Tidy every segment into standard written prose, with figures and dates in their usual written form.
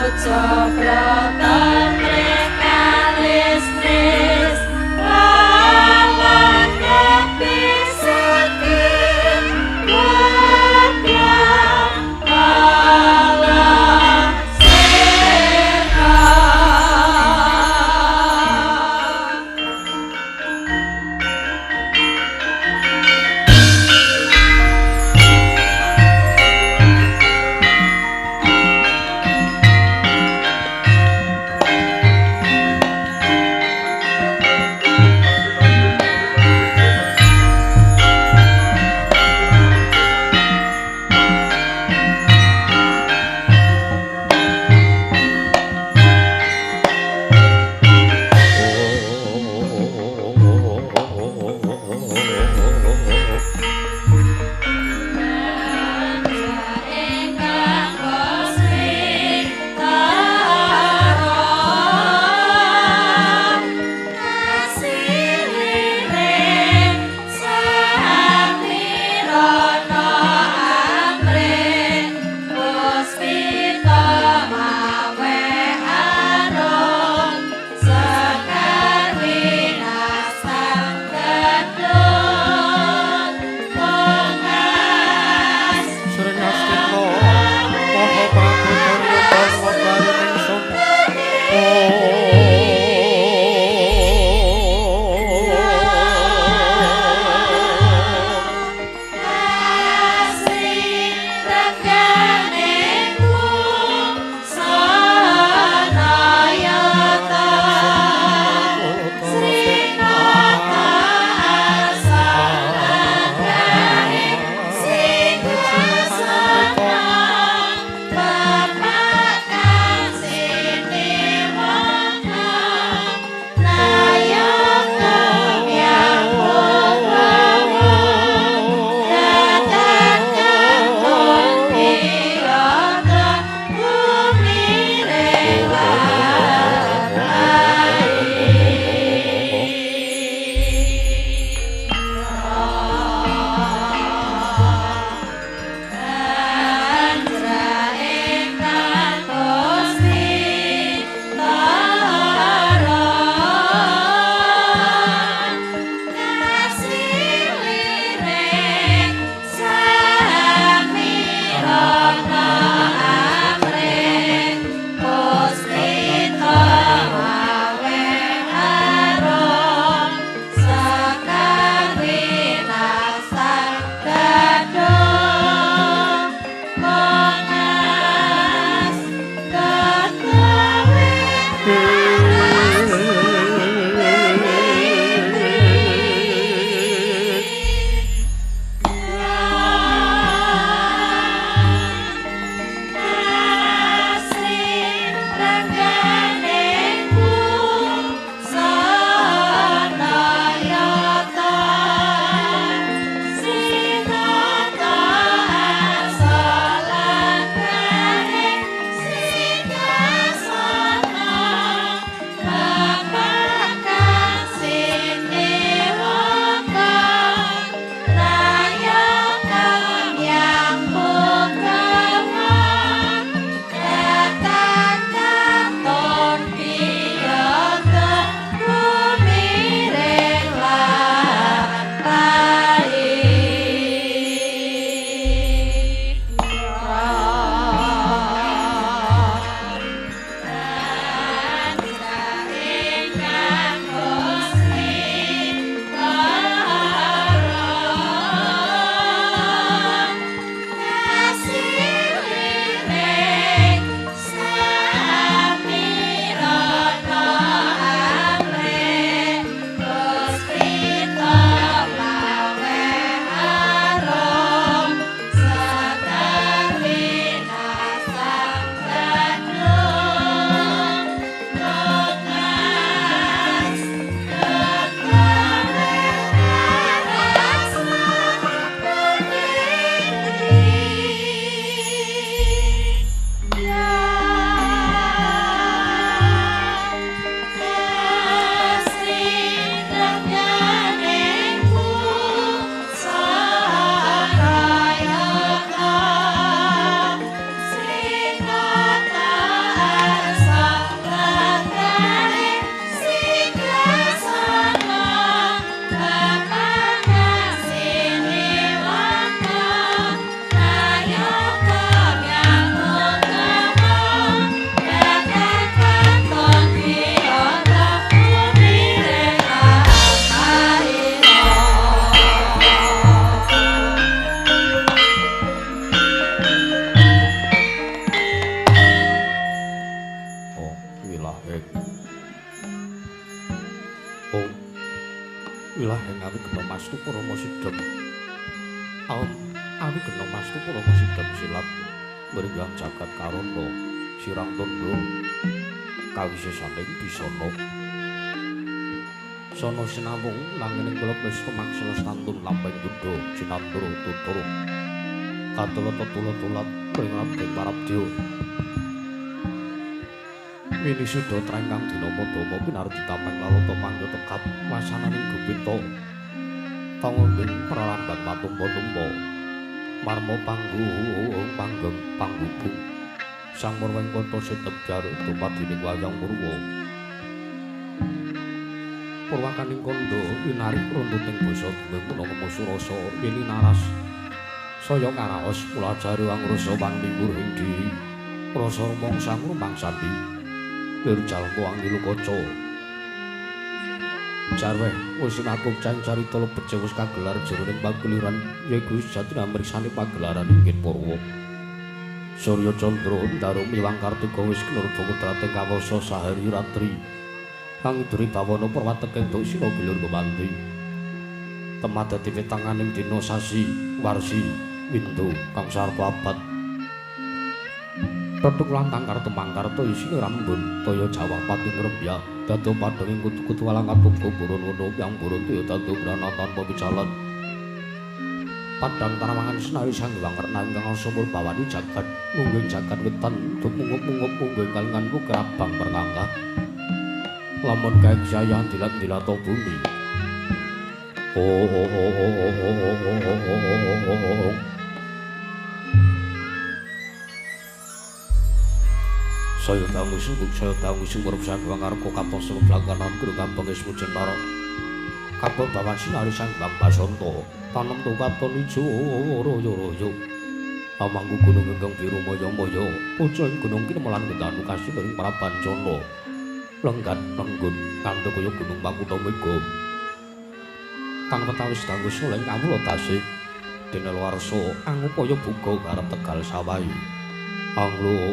Puja brata mrekalisnis Allah kepisake gedang Allah setan. Wilaheng. Oh. Wilaheng awi gena mastu parama sidhem. Awi gena mastu parama sidhem silat mringgang jagat karana sirang tandha kawisesaning bisana. Sono sinawung nanging kula wis kemangsel stantun lampahing budha jinandra tuturu katola tetula-tulat ring abeng parabdya winisuda trengkang dina padama pinardi tameng lalata mangga tekap wasananing gupita tanggung pralamban matumpa-tumpa marma panggung panggeng panggubung sang murweng kota setebyar dumadining wayang purwa purwakaning kandha winarik runtuting basa dumeh menawa surasa yeni naras saya karaos mulajari angrasa wani murhing diri rasa mangsa ngrumangsani lir jalma angilu kaca jarweh wis ngaku carita lebet wis kagelar jroning pageliran yaiku sejatine mriksani pagelaran inggih purwa Surya Candra ndaru miwang Kartika wis kinurba kudrate kawasa sahari ratri kang iduri bawana perwateking duksina gilur gumanti temadati wetanganing dina sasi warsi windu kang sarta abad tetuk lantang kartu mangkarta isine rambun toya jawah pati ngrembyak dadi padhanging kutu-kutu walang kabuka burun wono yang burun toya dadi brana tanpa pijalan padang tarawangan senawi sang Hyang Werna ingkang asa murbawani jagat mungging jagat wetan dumungup-mungup mungging kalingan kerabang perkangkah lamun kae jaya dilat-dilato bumi. Oh oh oh oh oh oh oh. Saya dangu sumurep sang Hyang Arka katon semblakanan kru kampung Smujenara. Kabeh bawan sinari sang Hyang Basanta tanem katon ijo royo-royo. Amangku gunung ingkang biru maya-maya, pucuk gunung kinemelan kendanu kasih ing Prabancana. Lenggat lenggut kanthi kaya gunung Makutha Mega kang wetawis dangu soleng kawula tasih dene warsa angupaya buka garep Tegal sawahi anglo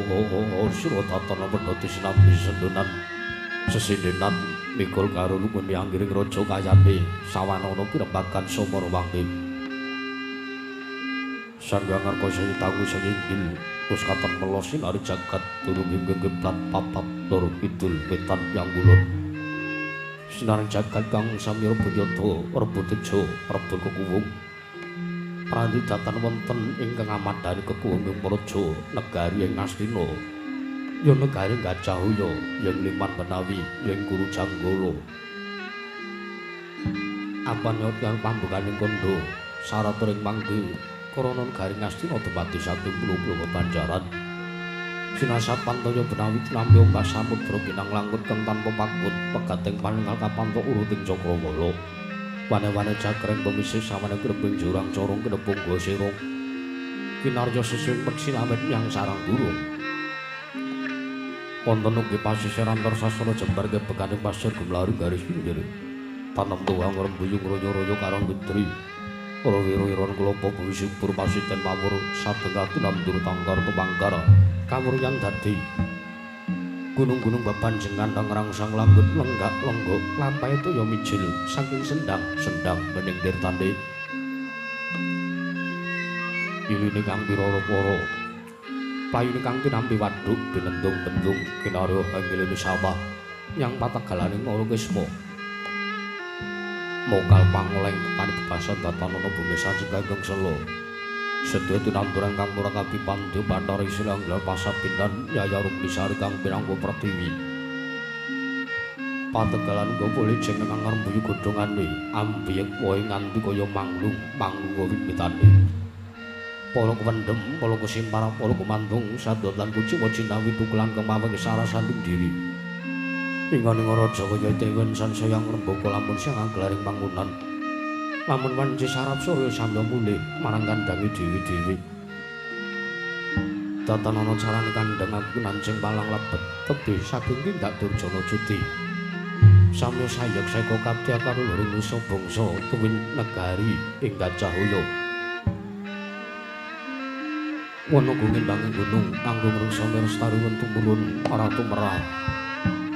sira tatana pedhoti sinambi sendonan sesindenan mikul karo lukun anggiring raja kayane sawanana pirembagan sumur wangke Sang Hyang Arka saya dangu saya inggil terus katon melos sinari jagat durung ingkang kiblat papat loro kidul wetan yang kulon sinar jagat kang samira bunyata rebut tejo rebut kekuwung pranti datan wonten ingkang amadhani kekuwung ing praja negari ing Astina ya negari Gajahaya yen Liman Menawi yen Guru Janggala apanya yang pambukaning kandha syarat ring mangke krana negari Ngastina dumadi saking puluh-puluh bebanjaran sinasapan toya benawi tinampi ombak samudra pinang langkut kang tanpa pakut pegating paningal kapanto uruting cakrawala wane-wane jagreng pemisih sawane grebing jurang corong kinepung gosirung kinarya sesing peksilamet yang sarang burung wonten ugi pasisir antar sasana jembar gebekaning pasir gumlari garis pinggir tanem tuwang rembuyung royo-royo karang gedri para wira-wiran klopo bumi subur pasiten mawur saben katinamdur tangkar tumangkar kawuryan dadi gunung-gunung bebanjengan ngrangsang langgut lenggak lenggok lampahe toya mijil saking sendang-sendang bening tirtane iline kang pirara-para payune kang tinampi waduk binendung-bendung kinarya angilene sawah yang pategalaning Ngalukisma mokal pangoleng tekani bebasan datanana bumi sajeng ganggang sela sedaya tinamturan kang murakabi pandya Bathara Silang pasabinan Yaya Rukmisari kang pinangka pertiwi pategalan nggo lijeng kang ngrembuyu godhongane ambiyek wohe nganti kaya manglung manglung wit-witane para kewendhem para kesimpar para kumandung sadot lan kuciwa cinawi tukulan kemaweng sarasaning diri ingganing raja kaya dewen sansaya ngrembaka lamun siang gelaring panggonan lamun wanci sarap surya samya mulih marang kandhange dhewe-dhewe tatanana carane kandhang aku nancing palang lebet tebih saking tindak durjana cuti samya sayek seka kabeh karo luring nusa bangsa tuwin negari ing Gajahaya wana gunging banging gunung kanggo ngrungsa lestari tumurun ora tumerah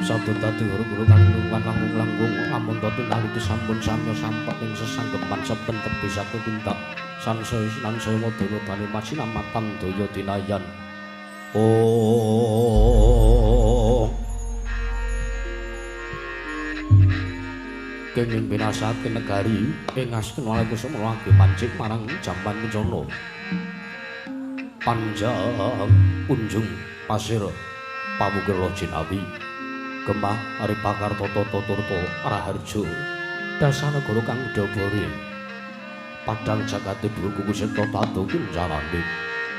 Sabda dadi huruf-huruf kang langkung-langkung lamun dadi nalika sampun samya sampet ing sesanggeman seben tebi satu tindak sansaya sansaya madana dane masinamatan daya dinayan. Oh, kenging binasake negari ing Astina Kusuma lagi mancik marang jamban kencana panjang punjung pasir pawukir jinawi gemah aripakar tata turta raharja dasanagara kang dabare padang jagate dhuwur kuku seta tatu kuncarane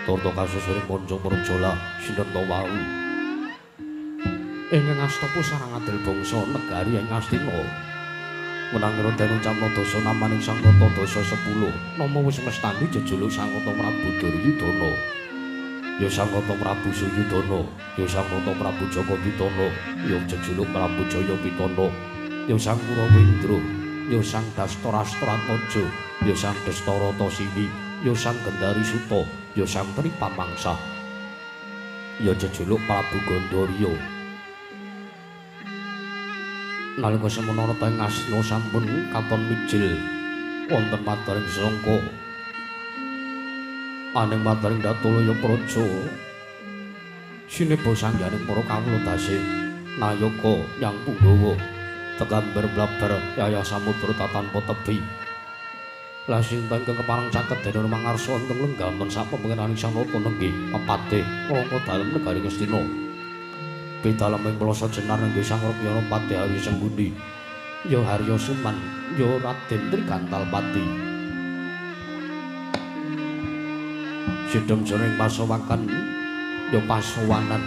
turta kasusure manca prajola sinten wau ingkang asta pusarang adil bangsa negari ing Astina menangira den ucapna dasa namaning Sang Nata dasa 10 nama wis mestani jejuluk Sang Nata Prabu Duryudana ya Sang Nata Prabu Suyudana ya Sang Nata Prabu Jaka Pitana ya jejuluk Prabu Jaya Pitana ya Sang Kurawendra ya Sang Dastarastratmaja ya Sang Dastarata Siwi ya Sang Gendari Suta ya Sang Tripamangsa ya jejuluk Prabu Gandarya. Nalika semono rata ing Astina sampun katon mijil wonten padaring sangka aning padaring Datulaya Praja sineba sangganing para kawula dasih nayaka yang punggawa tekamber blaber yayah samudra tatanpa tebi lah sinten ingkang kepareng caket dene mangarsa ingkang lenggah wonten sapepengenaning Sang Nata nenggih pepatih Rangka dalem negari Ngastina. Bidalem ing Plasa Jenar nenggih Sang Rukyana Patih Harya Senggundi ya Harya Suman ya Raden Trigantalpati sidhem jroning pasowakan ya pasowanan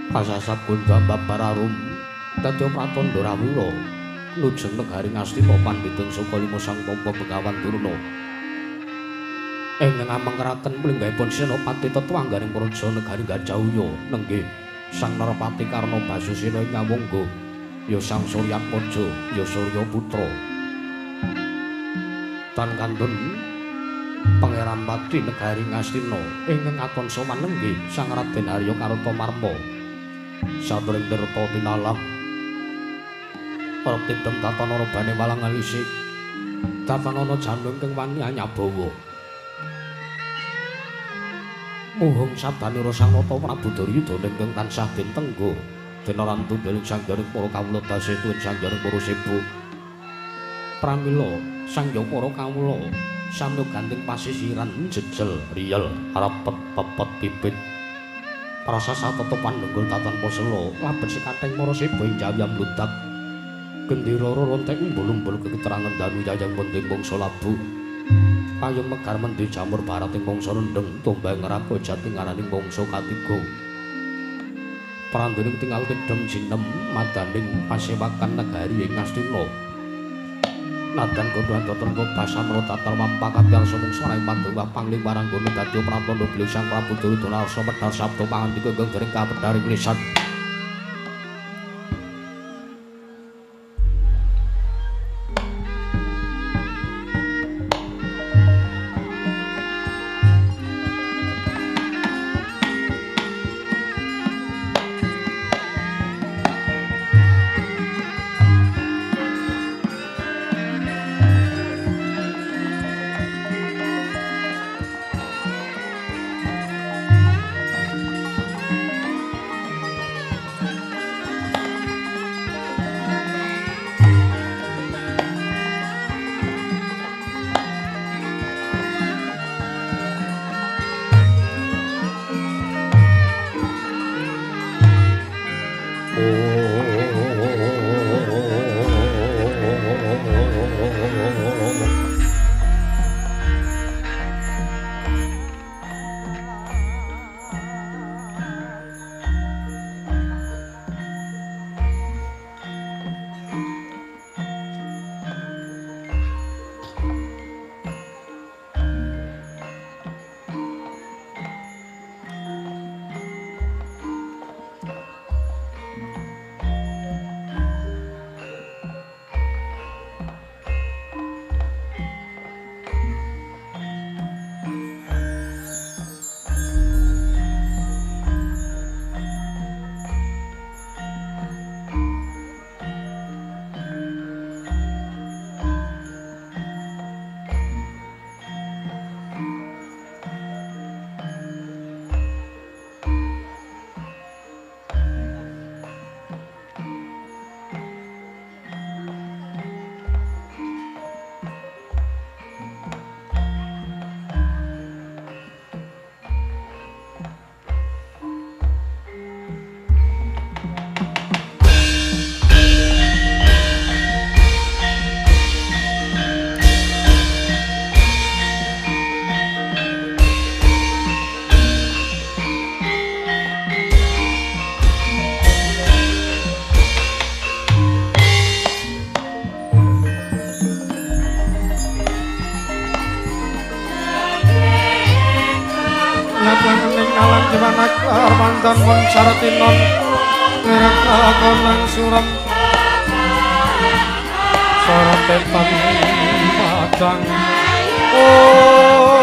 pasasap gundha babar arum dadi pratandha rawira nujeng negari Ngastina pandhiteng saka lima sang tampa Begawan Durna ingkang amangkeraken plinggahipun senopati tetwangganing praja negari Gajahuyya nenggih Sang Narapati Karna Basusena ing Ngawangga ya Sang Suryatmaja ya Surya Putra tan kantun Pangeran Pati negari Ngastina ingkang katon sowan nenggih Sang Raden Arya Kartamarma saturing tirta tinalang para tidhem tatana rebane walang alisi tatanana janu ingkang wani anyabawa muhung sabanira Sang Nata Prabu Duryudana ingkang tansah den tenggo dene rantundhaling sanggaring para kawula dasih tuwin sanggaring para sebu pramila sangya para kawula samya ganting pasisiran jejel riyel rapet pepet pipit prasasa tetepan nenggul tatanpa sela labet sekatheng para sebu ing jayam bludak gendera rontek umbul-umbul keketerangan danu yayang penting bangsa labu payung megar mendhi jamur barating bangsa rendheng tombang ngraka jati ngaraning bangsa katiga pranduning tinggal tidhem jinem madaning pasewakan negari ing Ngastina nadan gondhan tetengga basamra tatar mampakat yarsa mungsa raing padhuwah pangling waranggana dadi pratandha bilih Sang Prabu Duryudana arsa medhar sabda pangandika ingkang dereng kapedharing lisan. Mandan mencaratinon ngerek kakonang suram sorotetan padang. Oh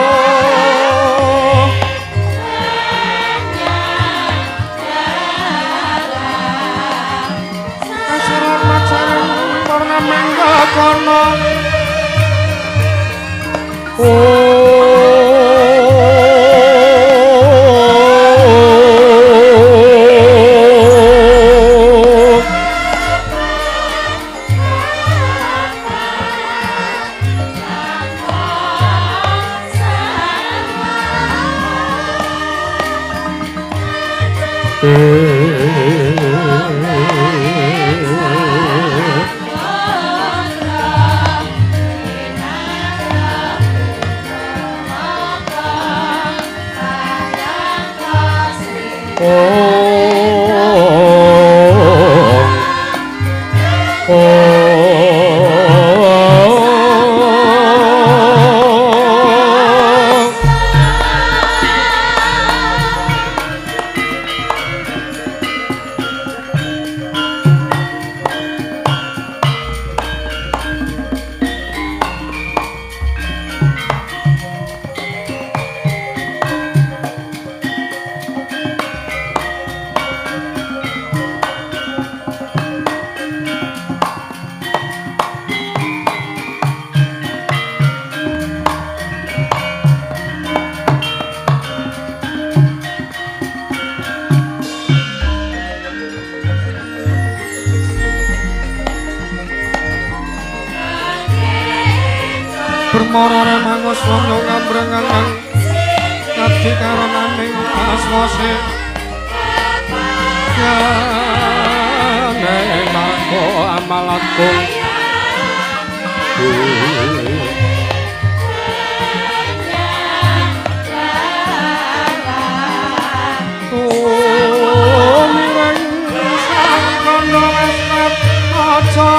kasaron macaran warna mangga kono. Permorone mangus wong ngambrengan ngabdi karonaning aswase yane marko amal agung. Tumireng sang kono wis aja.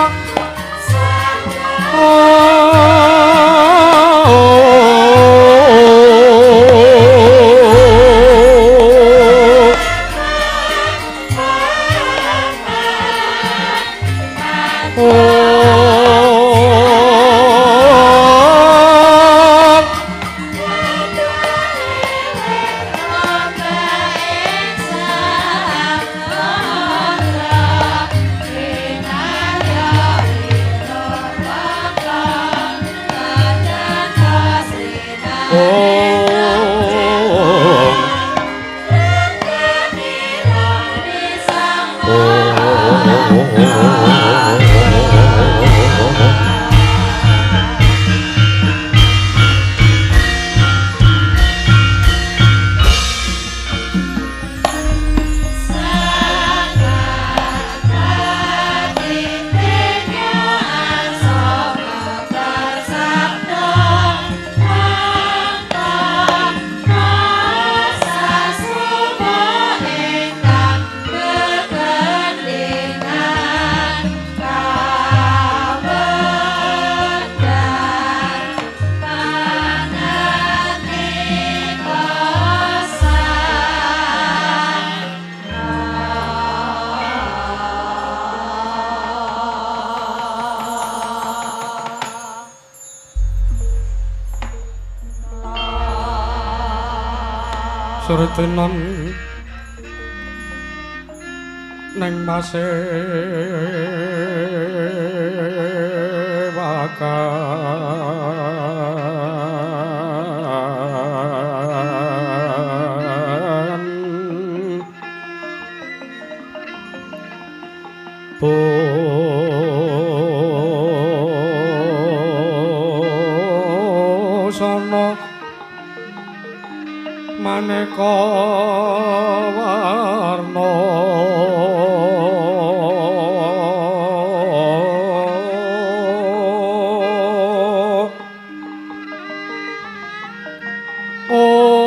Surtinon neng masewakan busana maneka warna. Ong.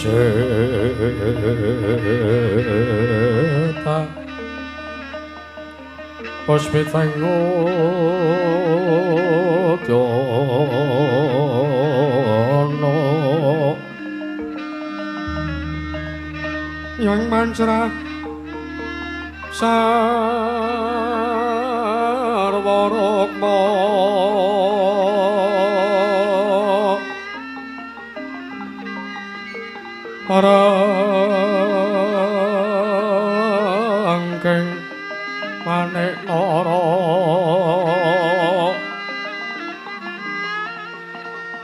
Seta Puspitanggo Dyono Yang mantra Sarwa Rukma Rangking manik nara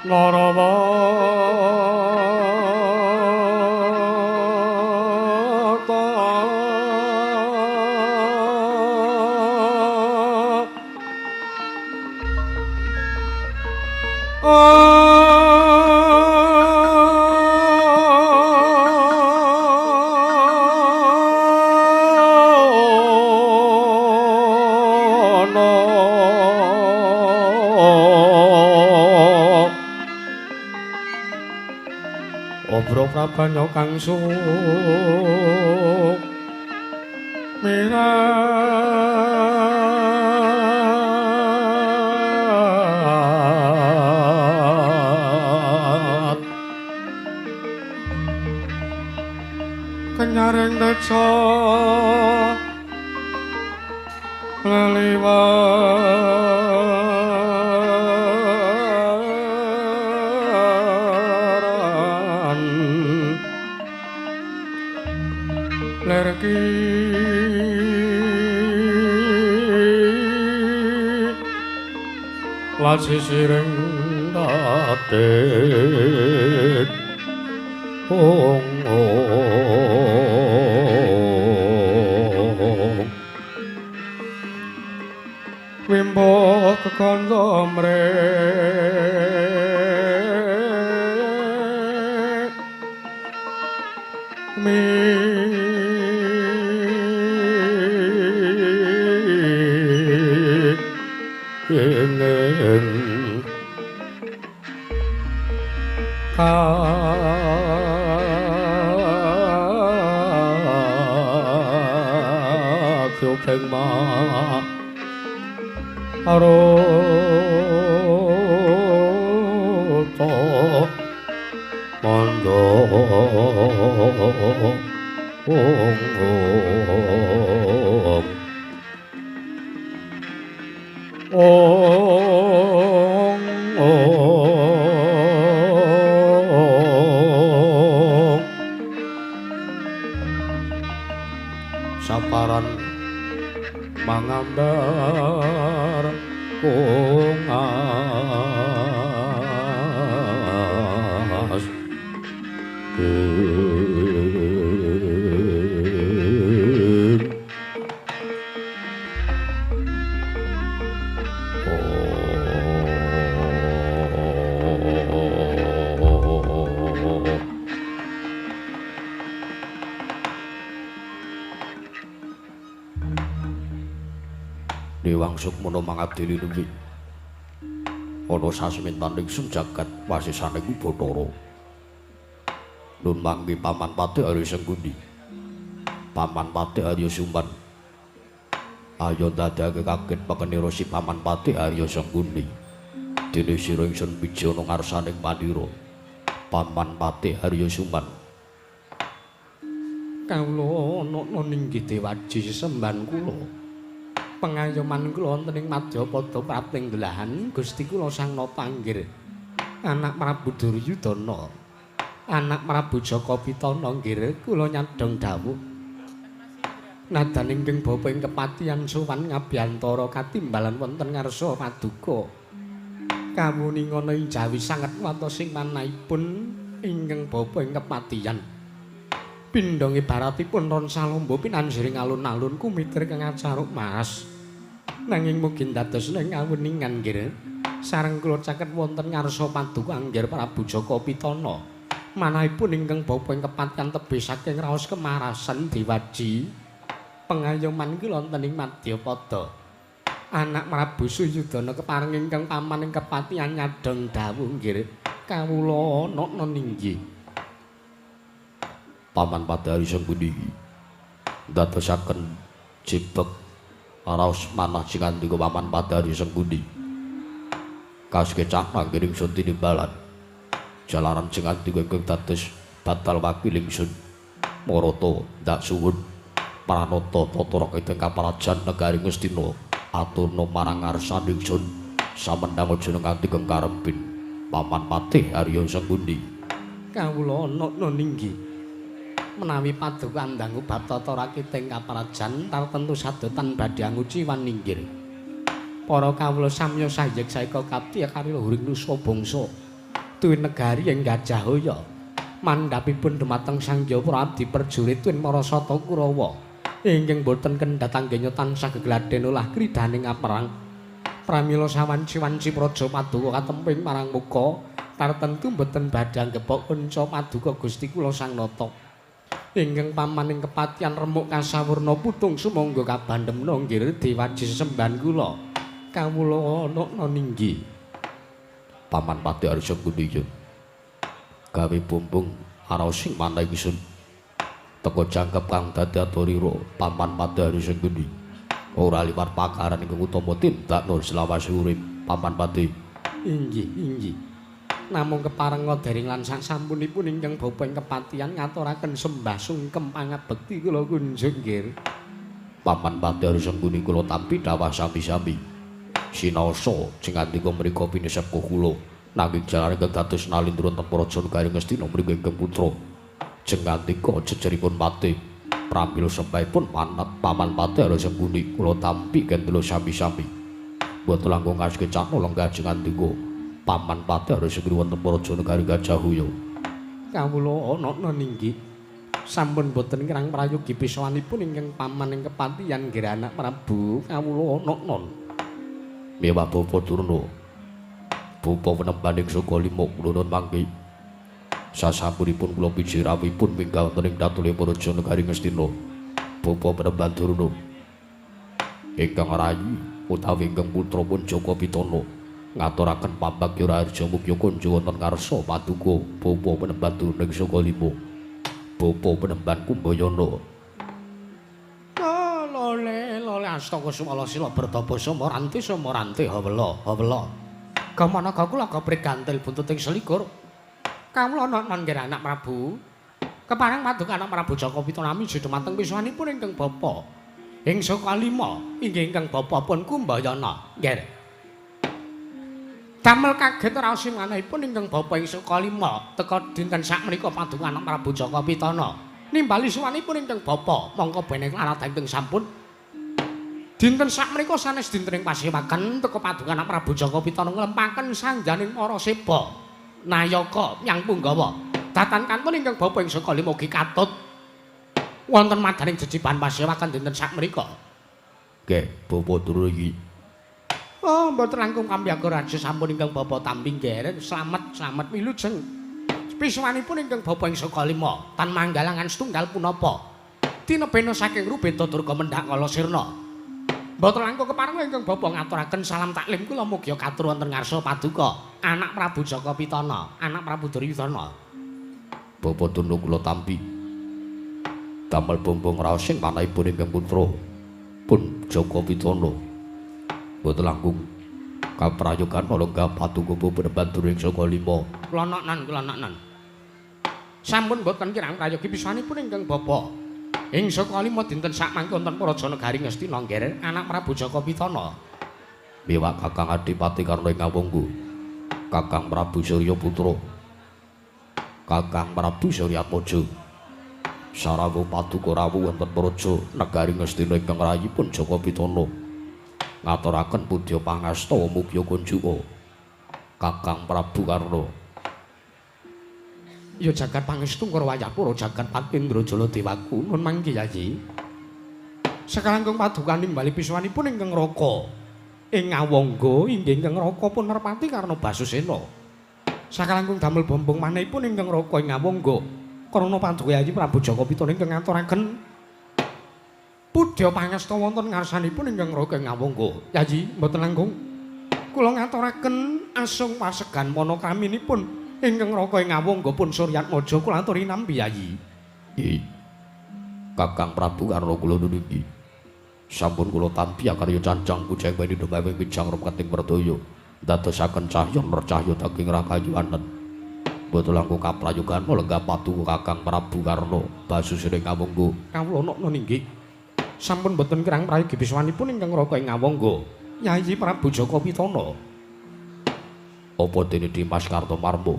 Narawata Obro prabanya kang suk mirat kenyaring teca leliwaran lerki lasisiring dadet ong ong wimbo kekandha mrek mi ing 가교백마 아로또 먼저 옹 옹 Saparan mangambar kongas Dewang Sukmana mangabdi linuwi ana sasmintaning jagat wasisaning Bathara. Nun mangke Paman Patih Arya Sengkuni, Paman Patih Arya Suman. Ayo ndadekake kaget pekenira si Paman Patih Arya Sengkuni. Dene sira ingsun bijana ngarsaning mandira Paman Patih Arya Suman. Kawula ana ninggih Dewaji sesembahan kula. Pengayoman kula wonten ing Madyapada prapting delahan Gusti kula Sang Napanggir anak Prabu Duryudana anak Prabu Jaka Pitana nggih kula nyadhong dawuh nadan ingkang bapa ing kepatihan sowan ngabiyantara katimbalan wonten ngarsa paduka kawuningana ing jawi sanget watosing manahipun ingkang bapa ing kepatihan pindhong ibaratipun ron salombo pinanjiring alun-alun kumitir kang acaruk mas nanging mugi dados ing kawuningan nggih sareng kula caket wonten ngarsa paduka anggir Prabu Jaka Pitana manahipun ingkang bapa ing kepatihan tebih saking raos kemarasan Dewaji pengayoman kula wonten ing Madyapada anak Prabu Suyudana kepareng ingkang paman ing kepatihan nyadhong dawuh nggih kawula ana ninggih. Paman Patih Sengkuni ndadosaken jebek raos manah singandika Paman Patih Sengkuni. Kasekecah manggiring sun tinimbalan. Jalaran singandika ingkang dados batal wakil ingsun. Marata ndak suwun pranata tata rakyat ing kaparajan negari Ngastina aturna marang ngarsane ingsun samendhang aja nganti karempin Paman Patih Arya Sengkuni. Kawula ana ninggi menawi paduka ndangu bab tata rakyat ing kaparajan tartentu sadotan badhe anguciwan ninggir. Para kawula samya sayek saeka kapti kariluhuring nusa bangsa tuwin negari ing Gajahaya. Mandhapipun dumateng Sang Hyang Abdi Prajurit tuwin para sata Kurawa ingkang boten kendhat anggenya tansah gegladhen olah kridaning aperang. Pramila sawanci-wanci praja paduka katemping marang muka tartentu boten badhe anggepok kanca paduka Gusti kula Sang Nata. Ingkang pamaning kepatihan remuk kasawurna putung sumangga kabandemna nggir dewaji sesembahan kula. Kawula ana ninggi. Paman Patih Arya Sengkuni gawe bumbung araosing manah ingsun teka jangkep kang dadi aturira Paman Patih Arya Sengkuni ora liwat pakaran ingkang utama tindakna selawase urip Paman Patih. Inggih, inggih. Namung keparenga dering lan sasampunipun ingkang bapa ing kepatihan ngaturaken sembah sungkem pangabekti kula kunjung nggih. Paman Patih Arya Sengkuni kula tampi dawah sami-sami sinaosa sing andika mriku pinesepuh kula. Nanging jalaran ingkang dados nalindra wonten praja negari Ngastina mriku ingkang putra jengandika jejeripun patih pramila sembahipun Paman Patih Arya Sengkuni kula tampi kendela sami-sami mboten langkung kasekecakna lenggah jengandika Paman Patih Arya Sengkuni wonten praja negari Gajahaya. Kawula ana ninggi sampun boten kirang prayogi pisawanipun ingkang paman ing kepatihan nggih anak Prabu kawula ana. Mewah Bapa Durna Bapa penembaning saka lima kula nun mangke sasampunipun kula piji rawuhipun minggah wonten ing datule praja negari Ngastina. Bapa penemban Durna ingkang rayi utawi ingkang putra pun Jaka Pitana ngaturaken pambagya raharja mugya kunjung wonten ngarsa paduka Bapa penemban Durna ing saka lima. Bapa penemban Kumbayana. Lole lole astaka sumala sila bertapa samaranti samaranti hawela hawela. Gamana kula gaprit gantil buntuting selikur. Kawula ana nggih anak Prabu. Kepareng paduka anak Prabu Jaka Pitana miji dumateng pisuwanipun ingkang bapa. Ing saka lima inggih ingkang bapa pun Kumbayana. Nggih. Damel kaget raos manahipun ingkang bapa ing saka lima teka dinten sakmenika paduka anak Prabu Jaka Pitana. Nimbali suwanipun ingkang bapa mongko bene larat ingkang sampun. Dinten sakmenika sanes dinten ing pasewakan teka paduka anak Prabu Jaka Pitana nglempaken sangjaning para seba nayaka yang punggawa. Datan kantun ingkang bapa ing saka lima ugi katut wonten madaning jejiban pasewakan dinten sakmenika. Nggih, Bapa Durna iki. Oh, mboten langkung kambyaka raja sampun ingkang bapa tampi nggih. Slamet, slamet wilujeng. Pisuwanipun ingkang bapa ing saka lima tan manggalangan setunggal punapa. Tinebena saking Rubeda Durga mendhak kala sirna. Mboten langkung kepareng ingkang bapa ngaturaken salam taklim kula mugi katur wonten ngarsa paduka anak Prabu Jaka Pitana, anak Prabu Duryudana. Bapa Durna kula tampi. Damel bumbung raosing manahipun ingkang putra pun Jaka Pitana. Mboten langkung kaprayogan lenggah paduka Bapa penemban Durna ing saka lima. Kula noknan, kula noknan. Sampun mboten kirang prayogi pisanipun ingkang bapa. Ing saka lima dinten sakmangke wonten praja negari Ngastina nggih anak Prabu Jaka Pitana. Miwak Kakang Adipati Karna ing Awangga. Kakang Prabu Surya Putra. Kakang Prabu Suryatmaja. Sarawuh paduka rawuh wonten praja negari Ngastina ingkang rayipun Jaka Pitana. Ngaturaken pudya pangasta mugya kunjuka. Kakang Prabu Karna. Ya jagat pangestu Ngarwayapura jagat Patindra Jala Dewaku nun mangke Yayi. Sakalangkung paduka nimbali pisuwanipun ingkang raka ing Awangga inggih ingkang raka pun Merpati Karna Basusena. Sakalangkung damel bombong manahipun ingkang raka ing Awangga karana paduka Yayi Prabu Jaka Pitana ingkang ngaturaken pudya pangesta wonten ngarsanipun ingkang raka ing Awangga. Yayi mboten langkung kula ngaturaken asung pasegan panakraminipun ingkang raka ing Awangga pun Suryatmaja kula aturi nampi Yayi. I. Kakang Prabu Karna kula nuniki. Sampun kula tampi akarya cancang kuceng weni dumawing wijang rumeting werdaya. Dadosaken cahya nercahya daging rakayuwanen. Boten langkung kaprayogan lenggah paduka Kakang Prabu Karna basusire Ngawangga. Kawula nokna ninggih. Sampun boten kirang prayogi biswanipun ingkang raka ing Ngawangga. Yayi Prabu Jaka Pitana. Apa dene Dimas Kartomarma?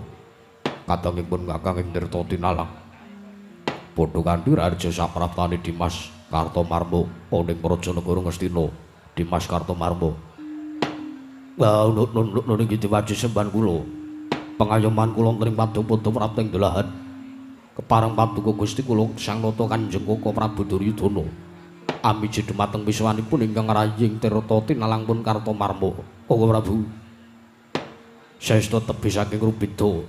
Kadangipun Kakang ing Tirta Tinalang. Padha kanthi raharja sapraptane Dimas Kartomarma ning Praja Negara Ngastina. Dimas Kartomarma. Wah, nun iki diwaji semban kula. Pengayoman kula ing padha-padha prapting dolahan. Kepareng paduka Gusti kula Sang Nata Kanjeng Koko Prabu Duryudana. Amiji dumateng wiswanipun ingkang raying Tirta Tinalang pun Kartomarma. Koko Prabu. Saestu tebih saking rubeda.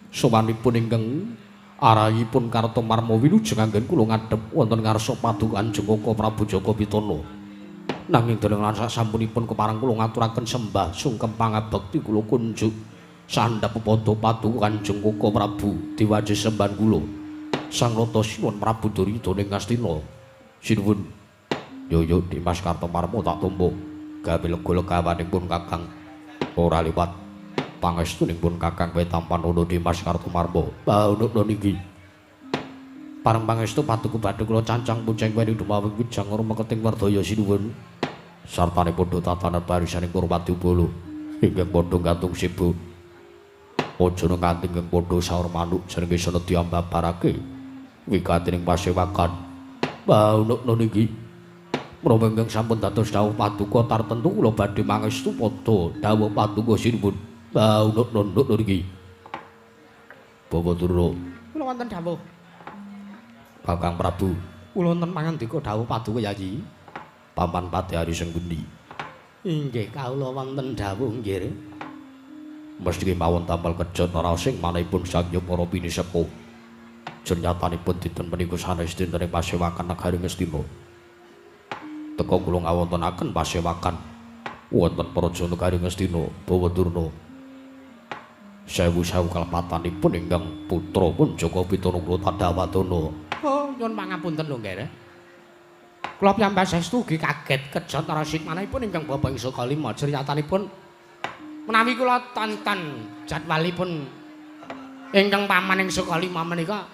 Sowanipun ingkang arahipun Kartomarma wilujeng anggen kula ngadhep wonten ngarsa paduka Kanjeng Koko Prabu Jaka Pitana. Nanging dereng lan sasampunipun kepareng kula ngaturaken sembah sungkem pangabekti kula kunjuk sandhap pepadha paduka Kanjeng Koko Prabu diwaji sembahan kula. Sang Nata Sinuwun Prabu Duryudana ing Ngastina. Sinuwun. Yo yo Dimas Kartomarma tak tampa. Gawe lega legawanipun Kakang ora liwat. Pangestunipun Kakang kowe tampan ana Dimas Kartomarma. Baunukna niki. Pareng pangestu paduka badhe kula cancang puceng weni dumawing wijang rumeketing werdaya sinuwun. Sartane padha tatanan barisaning Purwadyabala ingkang padha gantung sibuk. Aja nganti ingkang padha saur manuk jenenge senedya ambabarake wigatining pasewakan. Baunukna niki. Menawa ingkang sampun dados dawuh paduka tartentu kula badhe mangestu padha dawuh paduka sinuwun. Baunukna niki. Bawa Durna. Kula wonten dawuh. Kakang Prabu. Kula wonten pangandika dawuh paduka Yayi. Paman Patihari sing pundi? Inggih kawula wonten dawuh nggih. Mesti mawon tampil kejot raosing manahipun sangya para pinisepuh. Jernyatanipun dinten menika sanes dinten ing pasewakan negari Ngastina. Teka kula ngawontenaken pasewakan wonten praja negari Ngastina, Bawa Durna. Sewu-sewu kalepatanipun ingkang putra pun Jaka Pitana kula tandhawadana. Oh, nyuwun pangapunten lho nggih. Kula piyambak saestu ugi kaget kejot rasik manahipun ingkang bapa ing saka lima jernyatanipun menawi kula tonton jadwalipun ingkang paman ing saka lima menika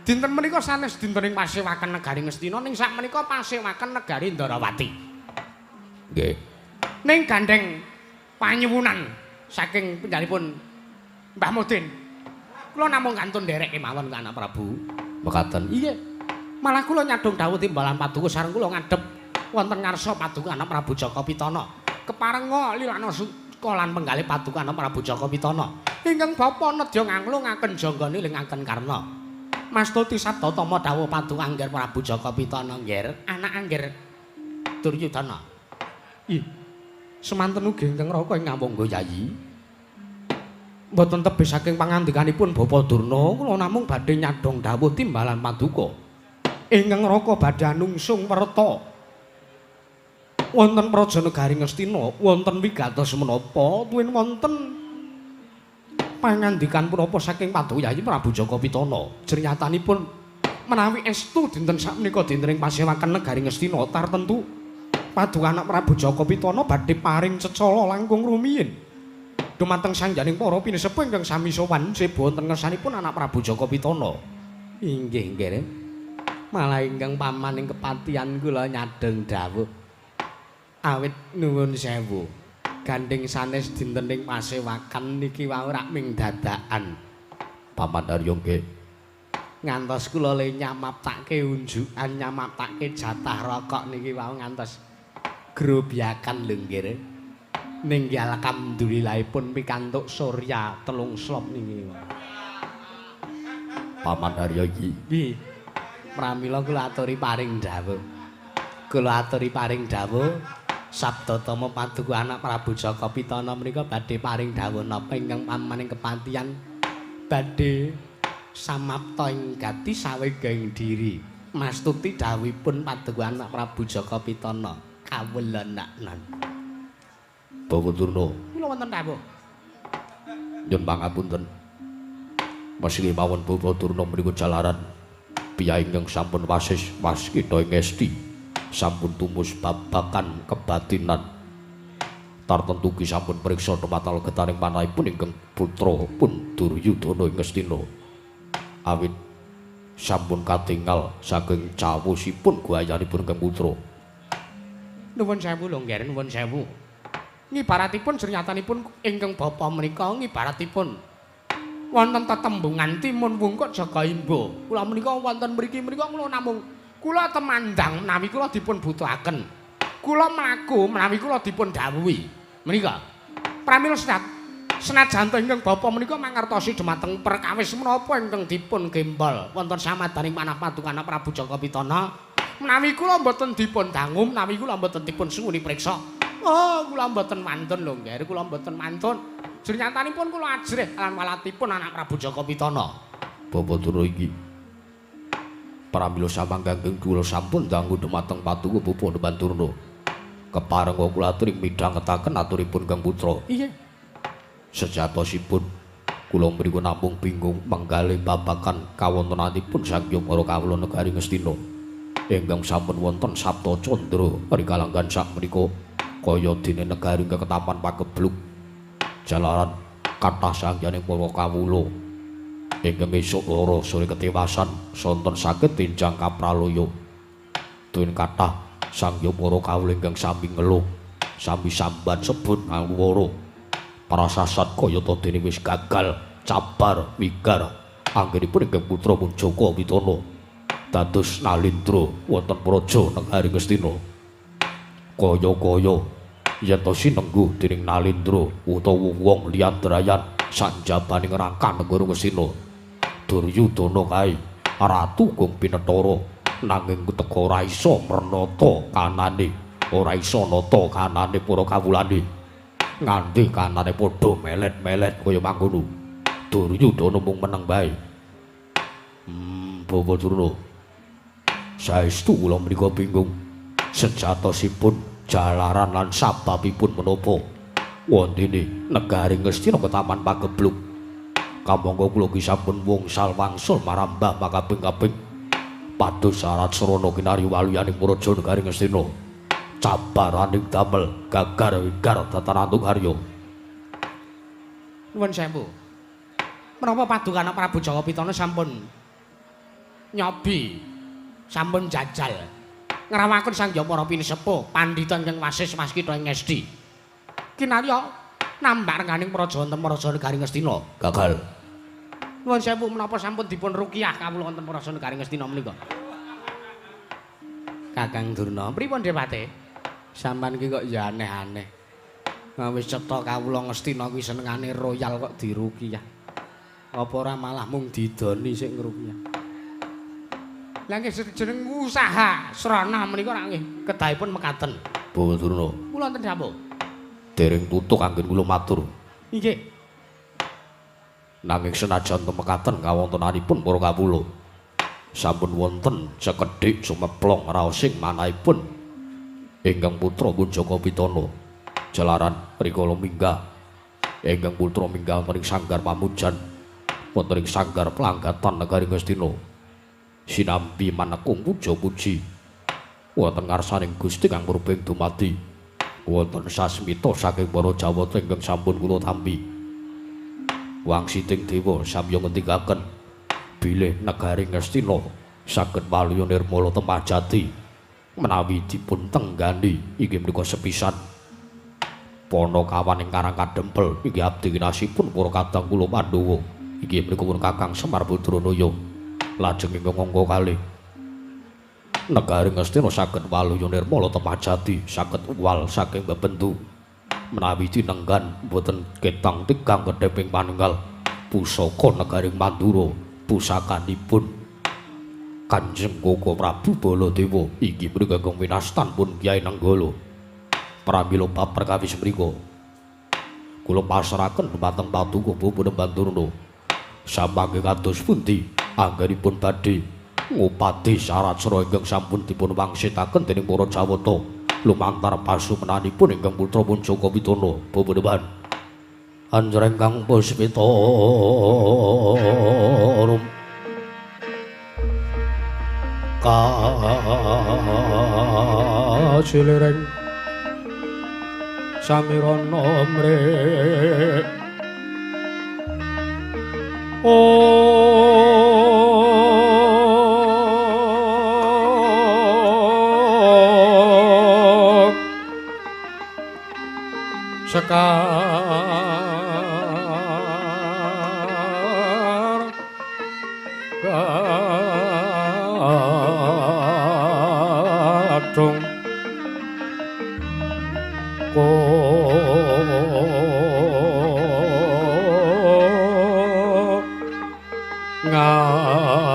dinten menika sanes dinten ing pasewakan negari Ngastina ning sakmenika pasewakan negari Ndarawati. Nggih. Ning gandeng panyuwunan saking panjenenganipun Mbah Mudin. Kula namung kantun nderek kemawon Anak Prabu. Mekaten. Iya. Malah kula nyadong dawuh timbalan paduka sareng kula ngadhep wonten ngarsa paduka Anak Prabu Jaka Pitana. Keparenga lilana suka lan penggalih paduka Anak Prabu Jaka Pitana. Ingkang bapa nedya nganglungaken janggane lingaken karna. Mastuti sabda tama dawuh paduka Angger Prabu Jaka Pitana nggih, anak Angger Duryudana. Ih. Semanten ugi ingkang raka ing Ngawangga Yayi. Mboten tebih saking pangandikanipun Bapak Durna, kula namung badhe nyadong dawuh timbalan paduka. Ingkang raka badhe anungsung werta. Wonten praja negari Ngastina, wonten wigatos menapa tuwin wonten pangandikan punapa saking paduka Yayi Prabu Jaka Pitana. Jernyatanipun menawi estu dinten sakmenika dinten ing pasewakan negari Ngastina tartentu paduka Anak Prabu Jaka Pitana badhe paring cecala langkung rumiyin. Dumateng sangjaning para pinisepuh ingkang sami sowan seba wonten ngersanipun Anak Prabu Jaka Pitana. Inggih nggih. Malah ingkang paman ing kepatihan kula nyadheng dawuh. Awit nuwun sewu. Gandeng sanes dinten ing pasewakan niki wau rak ming dadakan. Paman Arya nggih. Ngantos kula le nyamaptake unjukan, nyamaptake jatah rokok niki wau ngantos grobyakan lho nggih. Ning alhamdulillahipun pikantuk surya 3 slop niki. Paman Arya iki. Nggih. Pramila kula aturi paring dawuh. Kula aturi paring dawuh sabda tama paduka Anak Prabu Jaka Pitana menika badhe paring dawuh napa ingkang paman ing kepatihan badhe samapta ing gati sawega ing diri. Mastuti dawuhipun paduka Anak Prabu Jaka Pitana kawula naknan. Bawa Durna. Kula wonten dawuh. Nyuwun pangapunten. Meski mawon Bawa Durna menika jalaran Piyai ingkang sampun wasis waskita ing esti sampun tumus babakan kebatinan. Tartentu ki sampun priksa dumateng getaring manahipun ingkang putra pun Duryudana ing Ngastina. Awit sampun katingal saking cawosipun guayanipun ingkang putra. Nuwun sewu lho nggih, nuwun sewu. Ngibaratipun sernyatanipun ingkang bapa menika ngibaratipun wonten tetembungan timun wungkuk jaga imba. Kula menika wonten mriki menika kula namung kula temandang menawi kula dipun butuhaken. Kula mlaku menawi kula dipun dawuhi. Menika pramila senajan ingkang bapa menika mangertosi dumateng perkawis menapa ingkang dipun gembol wonten samadaning manah paduka Prabu Jaka Pitana menawi kula mboten dipun dangu menawi kula mboten dipun suwuni priksa. Oh, kula mboten mantun lho nggih, kula mboten mantun. Jernyatanipun kula ajrih lan walatipun anak Prabu Jaka Pitana. Bapa Durna iki pramila samangganging kula sampun dangu dumateng paduka Bapa Durna. Keparenga kula aturi midhangetaken aturipun Kang Putra. Iya. Sejatosipun kula mriku namung bingung menggalih babagan kawontenanipun Sang Hyang Para Kawula Negari Ngastina. Ingkang sampun wonten Sapta Candra rikalanggan sakmenika kaya dene negari keketapan pagebluk jalaran kathah sanghyane para kawula ingkang esuk lara sore ketiwasan sonten saged tinjang kapralaya. Tuwin kathah sanghyang para kawula ingkang sami ngeluh sami sambat sebut ngawara prasasat kayata dene wis gagal cabar wigar anggenipun ingkang putra pun Jaka Pitana dados nalindra wonten praja negari Ngastina. Kaya-kaya yen to sinengguh dening nalindra utawa wong liyan drayan sanjabaning rangka negara Ngastina. Duryudana kae ratu Gong Pinethara nanging teka ora iso mrenata kanane, ora iso nata kanane para kawulane. Nganti kanane padha melet-melet kaya mangkono. Duryudana mung meneng bae. Bapak Durna, saestu kula menika bingung sejatosipun jalaran lan sababipun menapa wontene negari Ngastina ketaman pagebluk. Kamangka kula ki sampun wungsal wangsul marambah makaping-kaping pados syarat srana kinarya waluyaning praja negari Ngastina. Cabaraning damel gagar wigar tatarantung harya. Nuwun sewu. Menapa padukana Prabu Jaka Pitana sampun nyobi, sampun jajal ngrawaken Sang Hyang Para Pinisepuh pandhita ingkang wasis waskita ing ngesti. Kinarya nambak rengganing praja wonten praja negari Ngastina. Gagal. Nuwun sewu menapa sampun dipun ruqyah kawula wonten praja negari Ngastina menika. Kakang Durna, pripun Dewate? Sampeyan iki kok ya aneh-aneh. Wis cetha kawula Ngastina kuwi senengane royal kok diruqyah. Apa ora malah mung didoni sing ngruqyah? Lah nggih jeneng usaha srana menika rak nggih kedahipun mekaten. Bapak Durna. Kula wonten dawuh. Dereng tutuk anggen kula matur. Inggih. Nanging senajan mekaten kawontenanipun para kawula sampun wonten sekedhik sumeplong raosing manahipun ingkang putra pun Jaka Pitana jalaran rikala minggah ingkang putra minggah wonten ing sanggar pamujan wonten ing sanggar planggatan negari Ngastina sinambi manekung puja-puji wonten ngarsaning Gusti kang murbeng dumadi wonten sasmita saking para Jawata ingkang sampun kula tampi. Wangsiting dewa samya ngendikaken bilih negari Ngastina saged waluya nirmala temah jati menawi dipun tenggani inggih menika sepisan Panakawan ing Karang Kadempel inggih abdi kinasipun para kadang kula Pandhawa inggih menika pun Kakang Semar Badranaya lajeng ingkang angka kalih negari Ngastina saged waluya nirmala temah jati saged uwal saking bebendu menawi tinenggan boten ketang tigang kedheping panunggal pusaka negari Mandura pusakanipun Kanjeng Koko Prabu Baladewa inggih menika ingkang winastan pun Kyai Nenggala. Pramila bab perkawis mriku kula pasrahaken dhumateng paduka Bapak Durna samangke kados pundi anggenipun badhe ngupati syarat sra ingkang sampun dipun wangsitaken dening para Jawata lumantar pasumenanipun ingkang putra pun Jaka Pitana. Bapak Dewan anjreng kang puspita rum. Kaciliring samirana mrek Sekar gadung ngas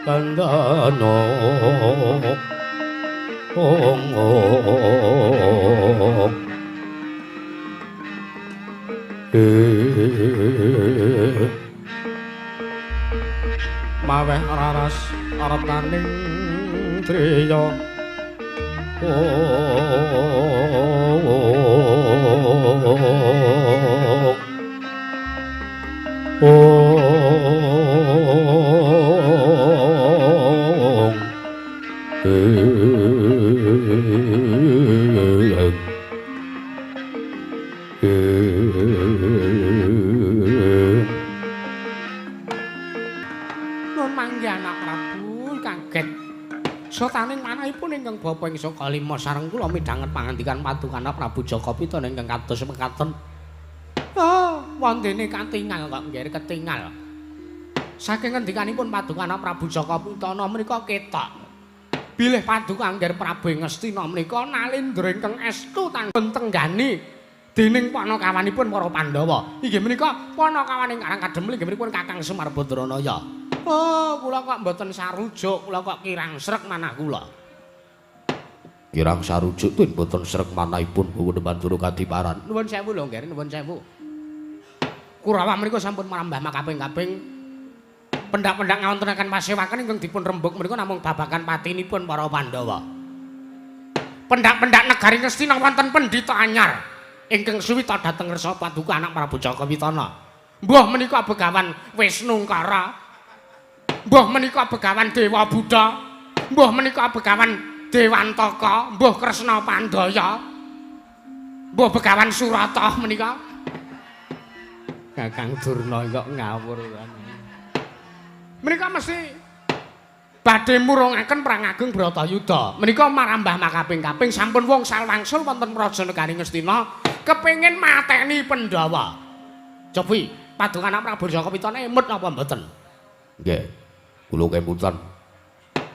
kandhana maweh raras aretaning driya Nun manggih anak Prabu kaget. Sotaning manahipun ingkang bapa ing saka lima sareng kula midhanget pangandikan padukana Prabu Jaka Pitana ingkang kados mekaten. Oh, wondene katingal kok nggih ketingal. Saking ngendikanipun padukana Prabu Jaka Pitana menika ketok. Bilih paduka angger Prabu Ngastina menika nalindra ingkang estu tanggon tenggani dening panakawanipun para Pandhawa. Inggih menika panakawaning Karang Kadhemel inggih menika Kakang Semar Badranaya. Oh, kula kok mboten sarujuk, kula kok kirang srek manah kula. Kirang sarujuk tuwin mboten srek manahipun Bawa Mandura kadiparan. Nuwun sewu lho, Ngger, nuwun sewu. Kurawa menika sampun marambah makaping-kaping. Pendak-pendak ngawontenaken pasewakan ingkang dipun rembug menika namung babagan patinipun para Pandhawa. Pendak-pendak negari Ngastina wonten pendhita anyar ingkang suwita dhateng ngersa paduka anak Prabu Jaka Pitana. Mbah menika Begawan Wisnungkara, mbah menika Begawan Dewa Buddha, mbah menika Begawan Dewantaka, mbah Kresna Pandaya, mbah Begawan Surata menika. Kakang Durna kok ngawur. Menika mesti badhe murungaken perang agung Bratayuda. Menika marambah makaping-kaping sampun wong salwangsul wonten praja negari Ngastina kepengin mateni Pandhawa. Cobi paduka anak Prabu Jaka Pitana emut napa mboten? Nggih. Kula kemutan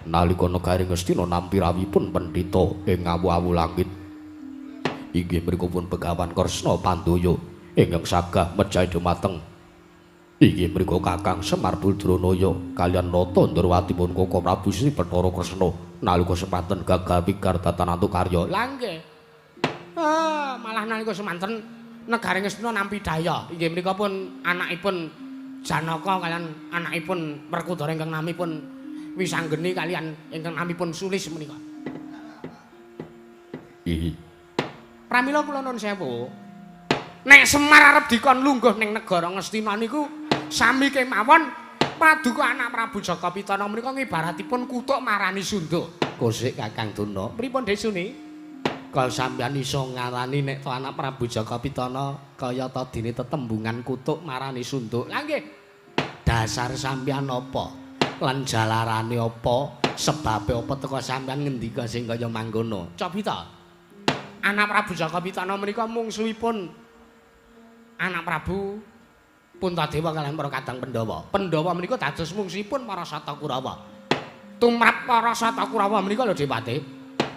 nalika negari Ngastina nampi rawuhipun pendhita ing awu-awu langit. Inggih mriku pun Begawan Kresna Pandaya ingkang sagah mejahi dumateng inggih mriku Kakang Semar Badranaya kaliyan Nata Ndrawatipun Koko Prabu Sri Bathara Kresna nalika semanten gagal wigar datan antuk karya. Lah nggih. Ah, malah nalika semanten negari Ngastina nampi daya. Inggih menika pun anakipun Janaka kaliyan anakipun Werkudara ingkang namipun Wisanggeni kaliyan ingkang namipun Sulis menika. Ihi. Pramila kula nuwun sewu. Nek Semar arep dikon lungguh ning negara Ngastina niku sami kemawon paduka anak Prabu Jaka Pitana menika ngibaratipun kutuk marani sunduk. Kosik Kakang Durna. Pripun Desuni? Kaya sampeyan iso ngarani nek to anak Prabu Jaka Pitana kaya ta dene tetembungan kutuk marani sunduk. Lah nggih. Dasar sampeyan apa? Lan jalarane apa? Sebabe apa teka sampeyan ngendika sing kaya mangkono? Cobi ta. Anak Prabu Jaka Pitana menika mungsuhipun anak Prabu Puntadewa kaliyan para kadang Pandhawa. Pandhawa menika dados mungsuhipun para Sata Kurawa. Tumrap para Sata Kurawa menika lho Dewate.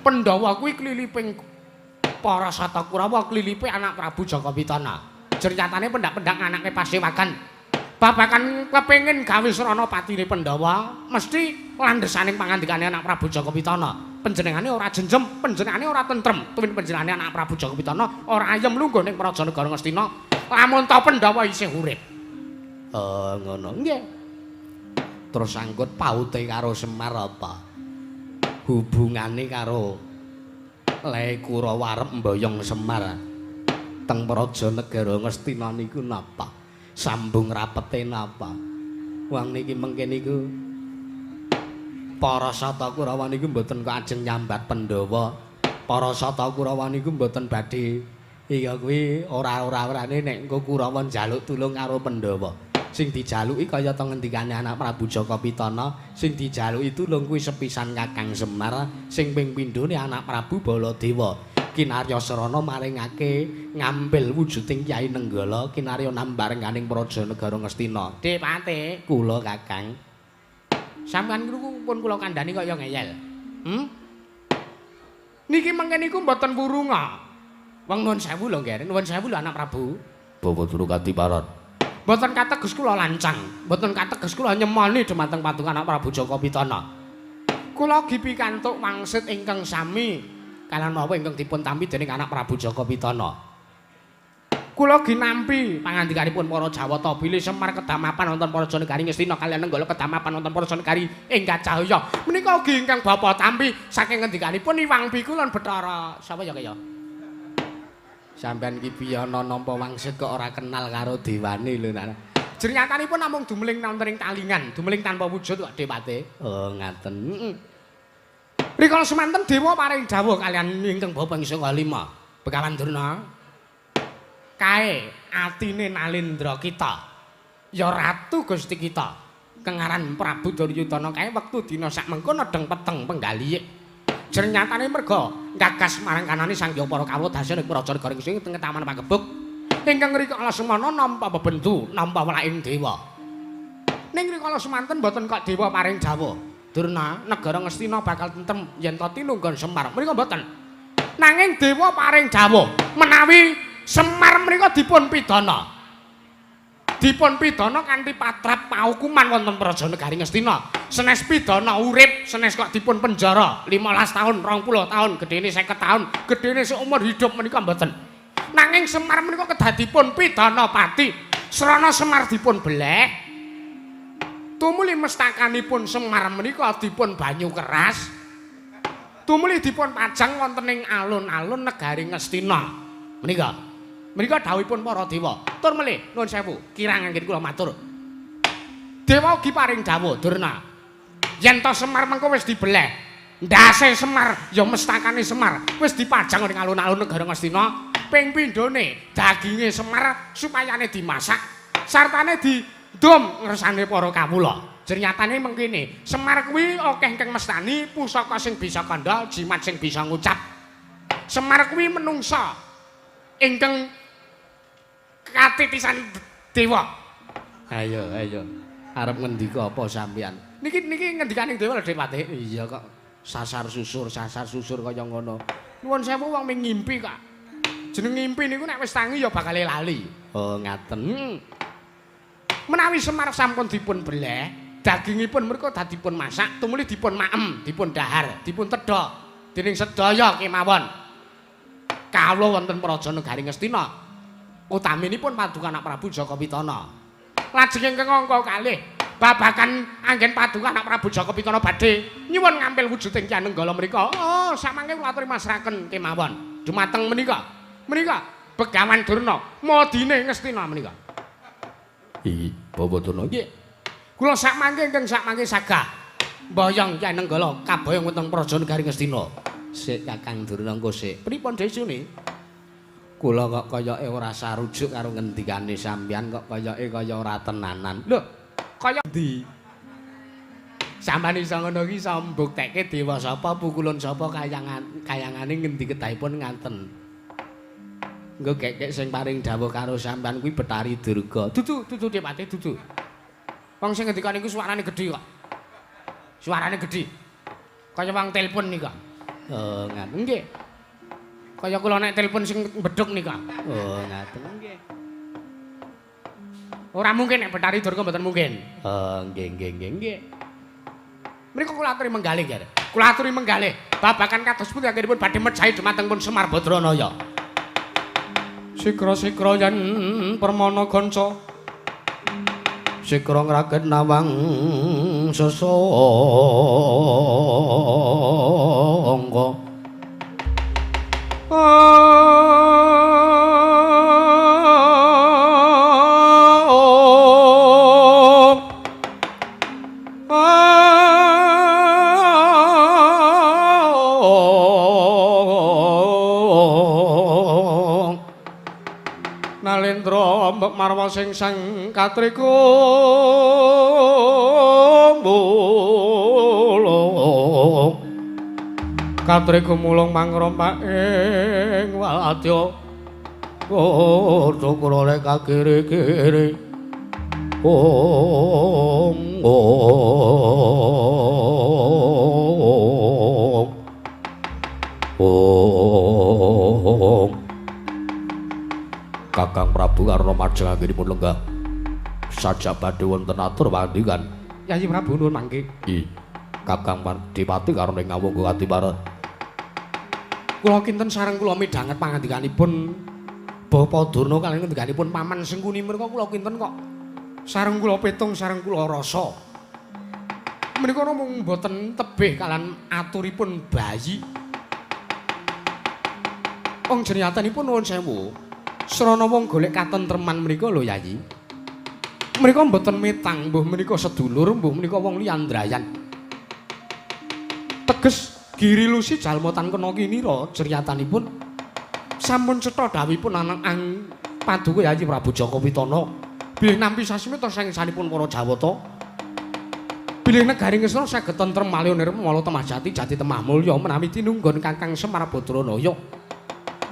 Pandhawa kuwi kliliping para Sata Kurawa, klilipe anak Prabu Jaka Pitana. Jernyatane pendak-pendak anake pasewakan. Babakan kepengin gawe srana patine Pandhawa, mesti landhesaning pangandikane anak Prabu Jaka Pitana. Panjenengane ora jenjem, panjenengane ora tentrem. Tuwin panjenengane anak Prabu Jaka Pitana ora ayem lungguh ning praja negara Ngastina. Lamun ta Pandhawa isih urip. Oh, ngono. Nggih. Terus angkut paute karo Semar apa? Hubungane karo Le Kurawa arep mboyong Semar teng praja negara Ngastina niku napa? Sambung rapete napa? Wong niki mengke niku para Sata Kurawa niku mboten kok ajeng nyambat Pandhawa. Para Sata Kurawa niku mboten badhe iya kuwi ora-ora-orane nek engko Kurawa njaluk tulung karo Pandhawa. Sing dijaluki kaya ta ngendikane anak Prabu Jaka Pitana, sing dijaluki tulung kuwi sepisan Kakang Semar, sing ping pindhone anak Prabu Baladewa. Kinarya Srana maringake ngambil wujuding Kyai Nenggala, kinarya nambarenganing praja negara Ngastina. Depate kula Kakang. Sampeyan niku pun kula kandhani kaya ngeyel. Niki mengke niku mboten wurunga. Wong nuwun sewu lho nggih, nuwun sewu lho anak Prabu. Bawa Durukati Paran. Mboten kateges kula lancang, mboten kateges kula nyemoni dumateng paduka anak Prabu Jaka Pitana. Kula ugi pikantuk wangsit ingkang sami kaliyan menapa ingkang dipun tampi dening anak Prabu Jaka Pitana. Kula ugi nampi pangandikanipun para Jawata bilih Semar kedamapan wonten Praja Negari Ngastina kaliyan Nenggala kedamapan wonten Praja Negari ing Kacahaya. Menika ugi ingkang bapa tampi saking ngendikanipun Iwang Biku lan Bathara sapa ya kaya? Sampeyan ki piye ana nampa wangsit kok ora kenal karo dewane lho nak. Jernyatanipun namung dumeling wonten ing talingan, dumeling tanpa wujud kok dewate. Oh ngaten. Heeh. Rikala semanten dewa paring dawuh kaliyan ingkang bapa ing sangka lima. Begawan Durna. Kae atine Nalendra kita. Ya ratu Gusti kita. Kengaran Prabu Duryudana kae wektu dina sak mengko nedheng peteng penggalih. Jernyatane merga gagas marang kanane Sang Hyang Para Kawula dasa ing Praja Negara sing teng Taman Pagebuk. Ingkang rikala semana nampa bebendu, nampa welaking dewa. Ning rikala semanten mboten kok dewa paring dawuh. Durna, negara Ngastina bakal tentrem yen to tinunggon Semar. Menika mboten. Nanging dewa paring dawuh menawi Semar menika dipun pidana. Dipun pidana kanthi patrap paukuman wonten Praja Negari Ngastina. Senes pidana urip, senes kok dipun penjara 15 tahun, 20 tahun, gedene 50 tahun, gedene seumur hidup menika mboten. Nanging Semar menika kedah dipun pidana pati. Srana Semar dipun beleh. Tumuli mestakanipun Semar menika dipun banyu keras. Tumuli dipun pajang wonten ing alun-alun negari Ngastina. Menika. Menika dawuhipun para dewa. Tur melih nuwun sewu, kirang anggen kula matur. Dewa ugi paring dawuh Durna. Yen to Semar mengko wis dibeleh, ndase Semar ya mestakane Semar wis dipajang ning alun-alun negara Ngastina, ping pindhone daginge Semar supayane dimasak sartane didum ngersane para kawula. Jernyatane mengkene, Semar kuwi akeh ingkang mestani pusaka sing bisa kandha, jimat sing bisa ngucap. Semar kuwi menungsa ingkang katitisan dewa. Ayo, ayo. Arep ngendika apa sampeyan? Niki niki ngendikaning dewa lho Depate. Iya kok sasar susur kaya ngono. Nuwun sewu wong ming ngimpi kok. Jeneng ngimpi niku nek wis tangi ya bakal lali. Oh ngaten. Menawi Semar sampun dipun beleh, dagingipun mereka dipun masak, tumuli dipun maem, dipun dahar, dipun tedha dening sedaya kemawon. Kawula wonten Praja Negari Ngastina. Utaminipun paduka anak Prabu Jaka Pitana. Lajeng ingkang angka kalih babagan anggen paduka anak Prabu Jaka Pitana badhe nyuwun ngampil wujuding Kyai Nenggala menika. Oh, samangke kula aturi masraken kemawon dumateng menika. Menika Begawan Durna madine Ngastina menika. Iki Bawa Durna nggih. Kula sakmangke ingkang sakmangke sagah mboyong Kyai Nenggala kaboyong wonten Praja Negari Ngastina. Sik Kakang Durna engko sik. Pripun desune? Kula kok kayake ora sarujuk karo ngendikane sampeyan kok kayake kaya ora tenanan. Lho, kaya ndi? Sampeyan iso ngono iki iso mbuktekke dewa sapa pukulun sapa kayangan kayangane ngendi kedahipun ngaten. Engko gek-gek sing paring dawuh karo sampeyan kuwi Bathari Durga. Dudu, dudu Depate dudu. Wong sing ngendika niku suarane gedhi kok. Suarane gedhi. Kaya wong telepon nika. Oh, ngaten nggih. Kaya kula nek telepon sing bedhug nika. Oh, ngaten nggih. Ora mungkin nek Bathari Durga mboten mungkin. Oh, nggih nggih nggih nggih. Mriku kula aturi menggalih, Ger. Kula aturi menggalih babagan kados pundi anggenipun badhe mejahi dumateng pun Semar Badranaya. Sikra-sikra yen permana kanca sikra ngraket nawang sesangka. sing sang katriku mulung. Katriku mulung mangrompak ing wadya. Kurta kura kiri-kiri. Ong ong ong. Kakang Prabu Karna majeng anggenipun lenggah. Sajak badhe wonten atur pangandikan. Yayi Prabu nuwun mangke. I Kakang Dipati Karna ing Ngawangga katibaran. Kula kinten sareng kula midhanget pangandikanipun Bapak Durna kaliyan ngendikanipun Paman Sengkuni menika kula kinten kok sareng kula petung sareng kula rasa. Menika namung mboten tebih kaliyan aturipun bayi. Wong jenenganipun nuwun sewu. Srana wong golek katentreman menika lho Yayi. Menika mboten mitang, mbuh menika sedulur, mbuh menika wong liyan drayan. Teges Giri Lusi jalma tan kena kinira jeryatanipun sampun cetha dhawuhipun anak ang paduka Yayi Prabu Jaka Witana bilih nampi sasmita saking sanipun para Jawata. Bilih negari Ngastina saged tentrem malih nirmala temah jati jati temah mulya menawi tinunggon Kakang Semar Badranaya.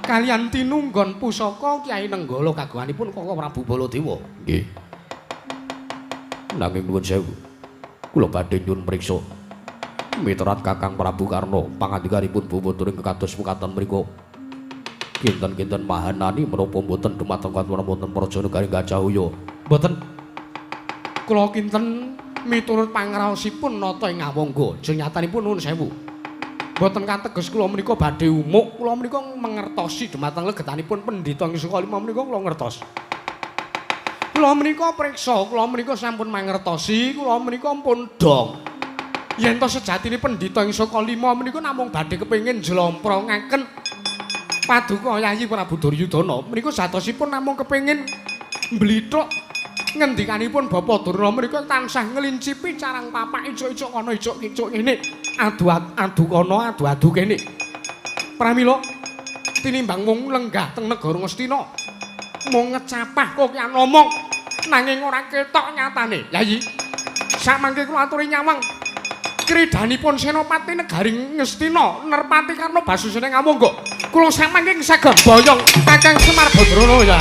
Kaliyan tinunggon pusaka Kyai Nenggala kagunganipun Kaka Prabu Baladewa. Nggih. Nanging nuwun sewu. Kula badhe nyuwun priksa. Miterat Kakang Prabu Karna pangandikanipun Bapak Durna kados mekaten mriku. Kinten-kinten mahanani menapa mboten dumateng katuran wonten praja negari Gajah-Uya. Mboten. Kula kinten miturut pangraosipun nata ing Ngawangga. Jenyatanipun nuwun sewu. Mboten kateges kula menika badhe umuk, kula menika mangertosi dumateng legetanipun pendhita ing Sukalima menika kula ngertos. Kula menika priksa, kula menika sampun mangertosi, kula menika pun dong. Yen to sejatine pendhita ing Sukalima menika namung badhe kepengin njlomprongaken paduka Yayi Prabu Duryudana. Menika satosipun namung kepengin mblithuk ngendikanipun Bapak Durna menika tansah ngelincipi carang papak icuk-icuk kono icuk-icuk ngene. Adu-adu kono adu-adu kene. Pramila tinimbang wong lenggah teng negara Ngastina mung ngecapah kok kian omong nanging ora ketok nyatane. Yayi, samangke kula aturi nyawang kridanipun Senopati negari Ngastina Nerpati Karna Basusena Ngawangga. Kula samangke saged boyong Kakang Semar Badrana ya.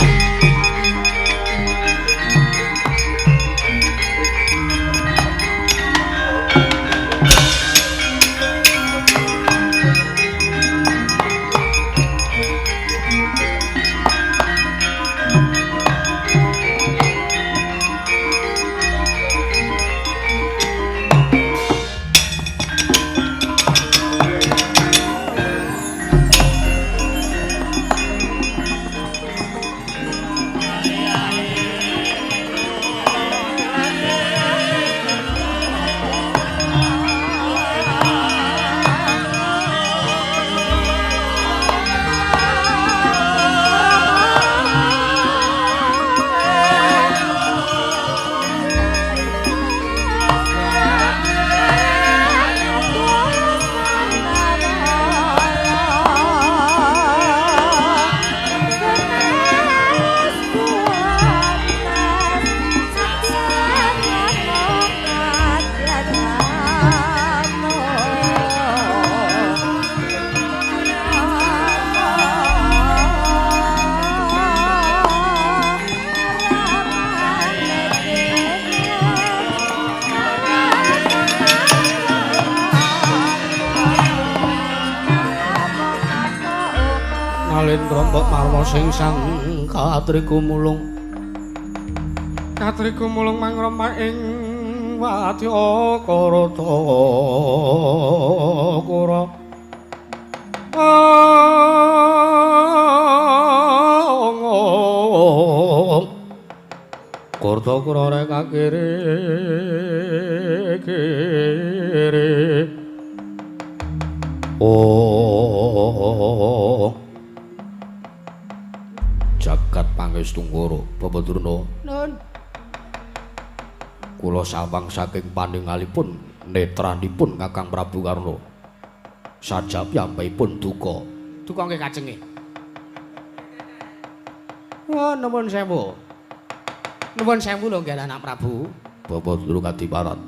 Nalendra mbok marwa sing sang katriku mulung. Katriku mulung mangrema ing wadya karata kura. Karta kura rek kiri kiri. Oh. Jagat Pangestu Ngoro Bapak Durna. Nun. Kula sawang saking paningalipun netranipun Kakang Prabu Karna. Sajab piyambakipun duka. Duka nggih kajenge. Wah, nuwun sewu. Nuwun sewu lho nggih anak Prabu. Bapak Durna Kadiparan.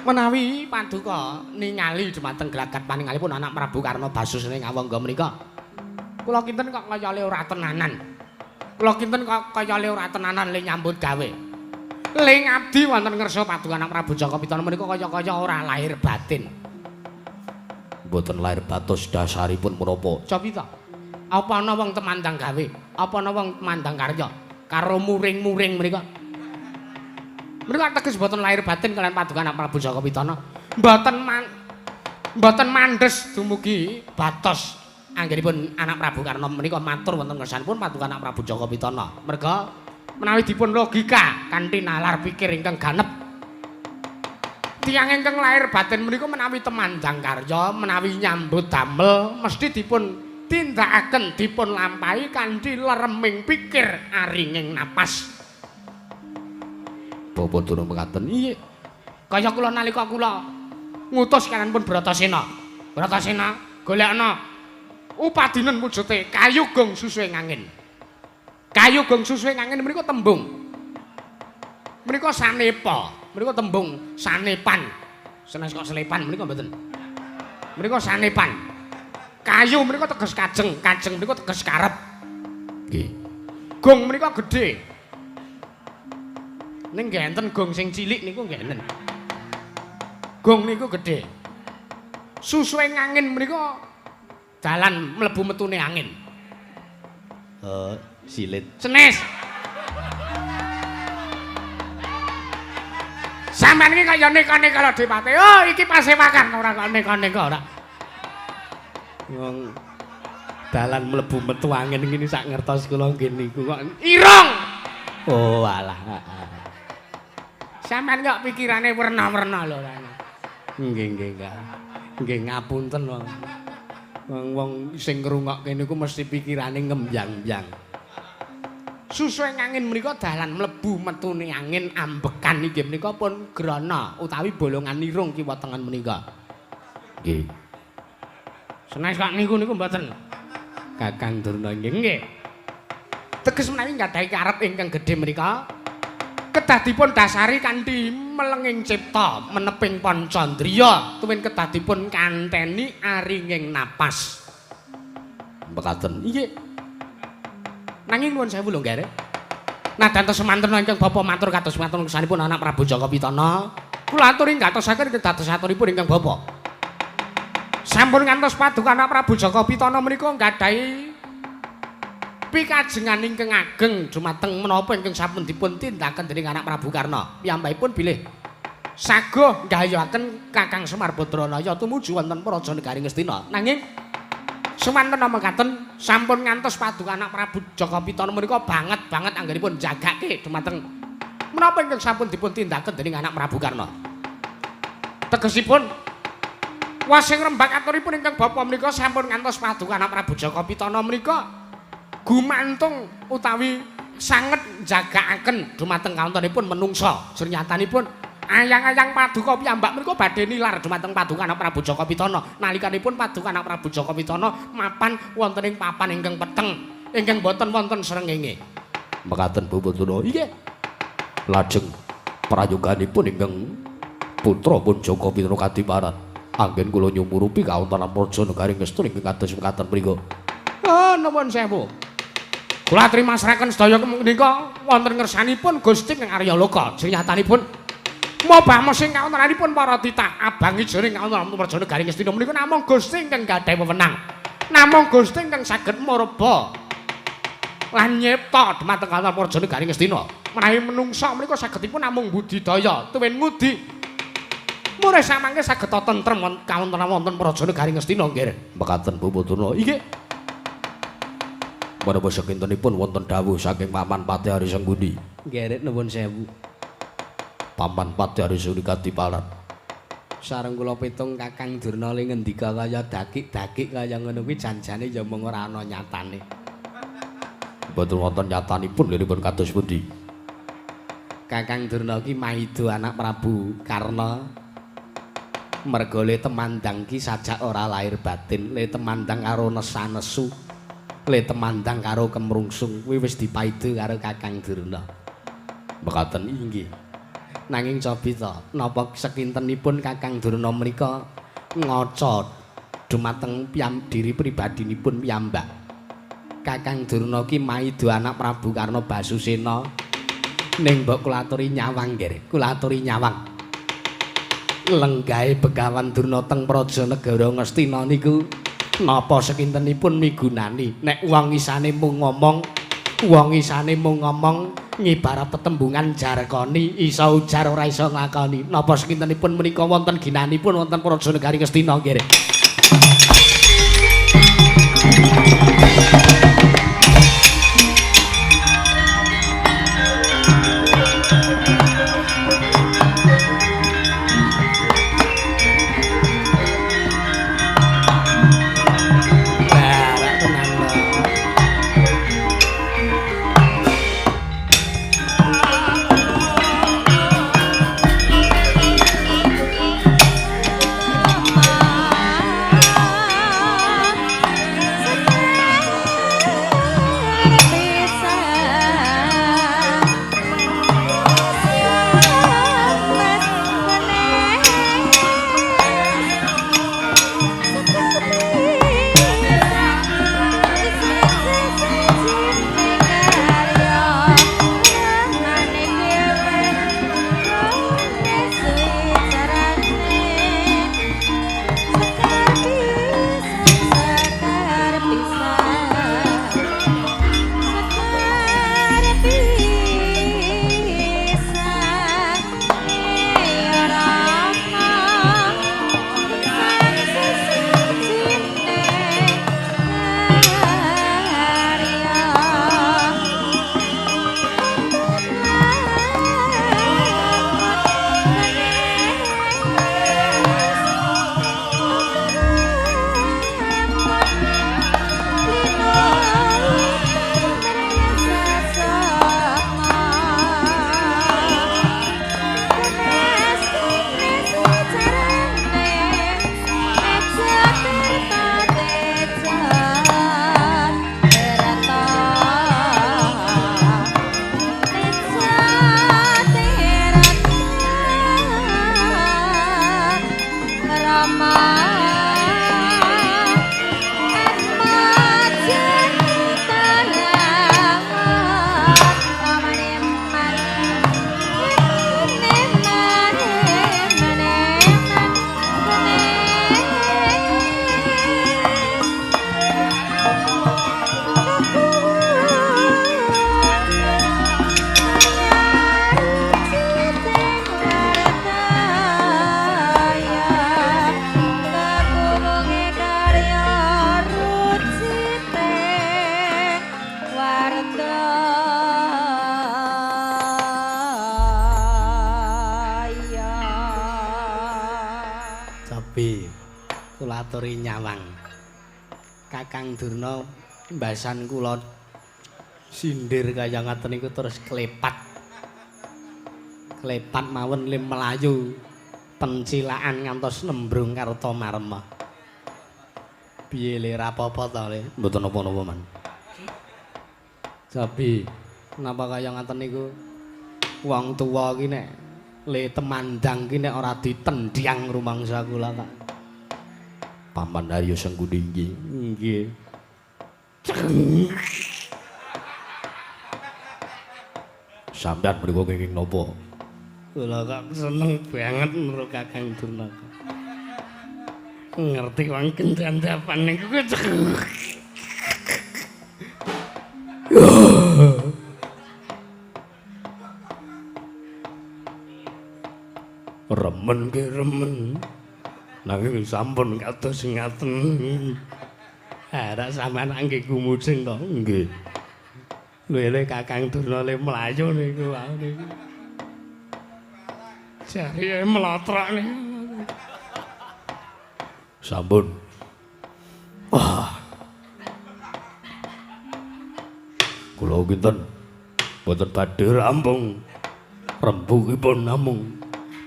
Menawi paduka ningali dumateng gelagat paningalipun anak Prabu Karna Basusena ing awangga menika. Kula kinten kok kaya le ora tenanan. Kula kinten kok kaya le ora tenanan le nyambut gawe. Le ngabdi wonten ngersa paduka anak Prabu Jaka Pitana menika kaya-kaya ora lahir batin. Mboten lahir batos dasaripun menapa? Cobi ta. Apa ana wong temandang gawe? Apa ana wong temandang karya? Karo muring-muring menika. Menika teges mboten lahir batin kalian paduka anak Prabu Jaka Pitana. Mboten mandhes dumugi batos anggenipun anak Prabu Karna menika matur wonten ngersanipun paduka anak Prabu Jaka Pitana. Merga menawi dipun logika kanthi nalar pikir ingkang ganep. Tiyang ingkang lahir batin menika menawi temandang karya, menawi nyambut damel mesti dipun tindakaken, dipun lampahi kanthi lereming pikir aringing napas. Bapak Durna mekaten. Iya. Kaya kula nalika kula ngutus kalian pun Bratasena. Bratasena golekna upadinen wujute kayu gong susuhe angin. Kayu gong susuhe angin menika tembung. Menika sanepa, menika tembung sanepan. Senes kok selepan menika mboten. Menika sanepan. Kayu menika teges kajeng, kajeng menika teges karep. Nggih. Gong menika gedhe. Ning nggih enten gong sing cilik niku nggih enten. Gong niku gedhe. Susuhe angin menika dalan mlebu metune angin. Silit. Senes. Sampeyan iki kaya neka-neka lho Dipate. Oh, iki pasewakan ora kok neka-neka ora. Wong dalan mlebu metu angin ngene sak ngertos kula nggih niku kok irung. Oh alah. Sampeyan kok pikirane werna-werna lho. Nggih nggih nggih. Nggih ngapunten wong. Wong sing ngrungokke niku mesti pikirane ngembyang-mbyang. Susuhe angin menika dalan mlebu metune angin ambekan inggih menika pun grana utawi bolongan irung kiwa tengen menika. Nggih. Senes kok niku niku mboten. Kakang Durna nggih nggih. Teges menawi nggadahi karep ingkang gedhe menika kedah dipun dasari kanthi melenging cipta meneping pancandriya tuwin kedah dipun kanteni aringing napas. Mekaten. Nggih. Nanging nuwun sewu lho nggih. Nadan semanten ingkang bapa matur kados matur kesanipun anak Prabu Jaka Pitana, kula aturi ngatosaken kedados aturipun ingkang bapa. Sampun ngantos paduka anak Prabu Jaka Pitana menika nggadahi pikajengan ingkang ageng dumateng menapa ingkang sampun dipun tindakaken dening anak Prabu Karna. Piyambakipun bilih saguh nggayuhaken Kakang Semar Badranaya tumuju wonten Praja Negari Ngastina. Nanging semanten mekaten sampun ngantos paduka anak Prabu Jaka Pitana menika banget-banget anggenipun jagake dumateng menapa ingkang sampun dipun tindakaken dening anak Prabu Karna. Tegesipun wasing rembak aturipun ingkang bapa menika sampun ngantos paduka anak Prabu Jaka Pitana menika gumantung utawi sanget njagakaken dumateng kawontenipun menungsa. Sernyatanipun ayang-ayang paduka piyambak menika badhe nilar dumateng paduka anak Prabu Jaka Pitana nalikanipun paduka anak Prabu Jaka Pitana mapan wonten ing papan ingkang peteng ingkang boten wonten srengenge. Mekaten Bapak Durna. Inggih. Lajeng prayoganipun ingkang putra pun Jaka Pitana Kadiparan anggen kula nyumurupi kawontenan Praja Negari Ngastina ingkang kados mekaten mriku. Oh nuwun sewu. Kula trimasraken sedaya menika wonten ngersanipun Gusti Kang Arya Loka. Srinyatanipun mobah mesing kawontenanipun para titah abang ijo ing kawontenan Praja Negari Ngastina menika namung Gusti ingkang gadhahi wewenang. Namung Gusti ingkang saged murba lan nyipta dumateng kawontenan Praja Negari Ngastina. Menawi menungsa menika sagedipun namung budidaya tuwin ngudi. Murih samangke saged tentrem kawontenan wonten Praja Negari Ngastina nggih. Mekaten Bapak Durna. Inggih. Menapa sakintenipun wonten dawuh saking Paman Patih Ari Sengkuni. Nggih, nuwun sewu. Paman Patih Ari Sengkuni Kadiparan. Sareng kula pitung Kakang Durna le ngendika kaya dakik-dakik kaya ngono kuwi janjane ya mung ora ana nyatane. Mboten wonten nyatanipun liripun kados pundi? Kakang Durna ki maida anak Prabu Karna. Merga le temandang ki sajak ora lahir batin, le temandang karo nesa-nesu, le temandang karo kemrungsung kuwi wis dipaida karo Kakang Durna. Mekaten inggih. Nanging cobi ta, napa sekintenipun Kakang Durna menika ngaca dumateng diri pribadinipun piyambak. Kakang Durna ki maida anak Prabu Karna Basusena. Ning mbok kula aturi nyawang nggih, kula aturi nyawang. Lenggahe Begawan Durna teng Praja Negara Ngastina niku napa sekintenipun migunani nek wong isane mung ngomong, wong isane mung ngomong ngibarat tetembungan jarkoni iso ujar ora iso nglakoni. Napa sekintenipun menika wonten ginanipun wonten Praja Negari Ngastina nggih. Aturi nyawang. Kakang Durna mbasan kula sindir kaya ngaten niku terus klepat. Klepat mawon lim mlayu pencilaan ngantos nembrung Kartomarma. Piye le ra apa-apa ta le? Mboten napa-napa, Man. Jabi, napa kaya ngaten niku? Wong tuwa ki nek le temandang ki nek ora ditendhang rumangsa kula kak. Paman Arya Sengkuni nggih. Nggih. Sampeyan mriku kenging napa? Kula kok seneng banget nru Kakang Durna. Ngerti wong kendandapan niku. Remen ki remen. Nanging sampun kados ngaten. Ora sampean nggih gumujeng to? Nggih. Lho Kakang Durna le mlayu niku wae niku. Jare mlotrok niku. Sampun. Wah. Kula kinten mboten badhe rampung rembugipun namung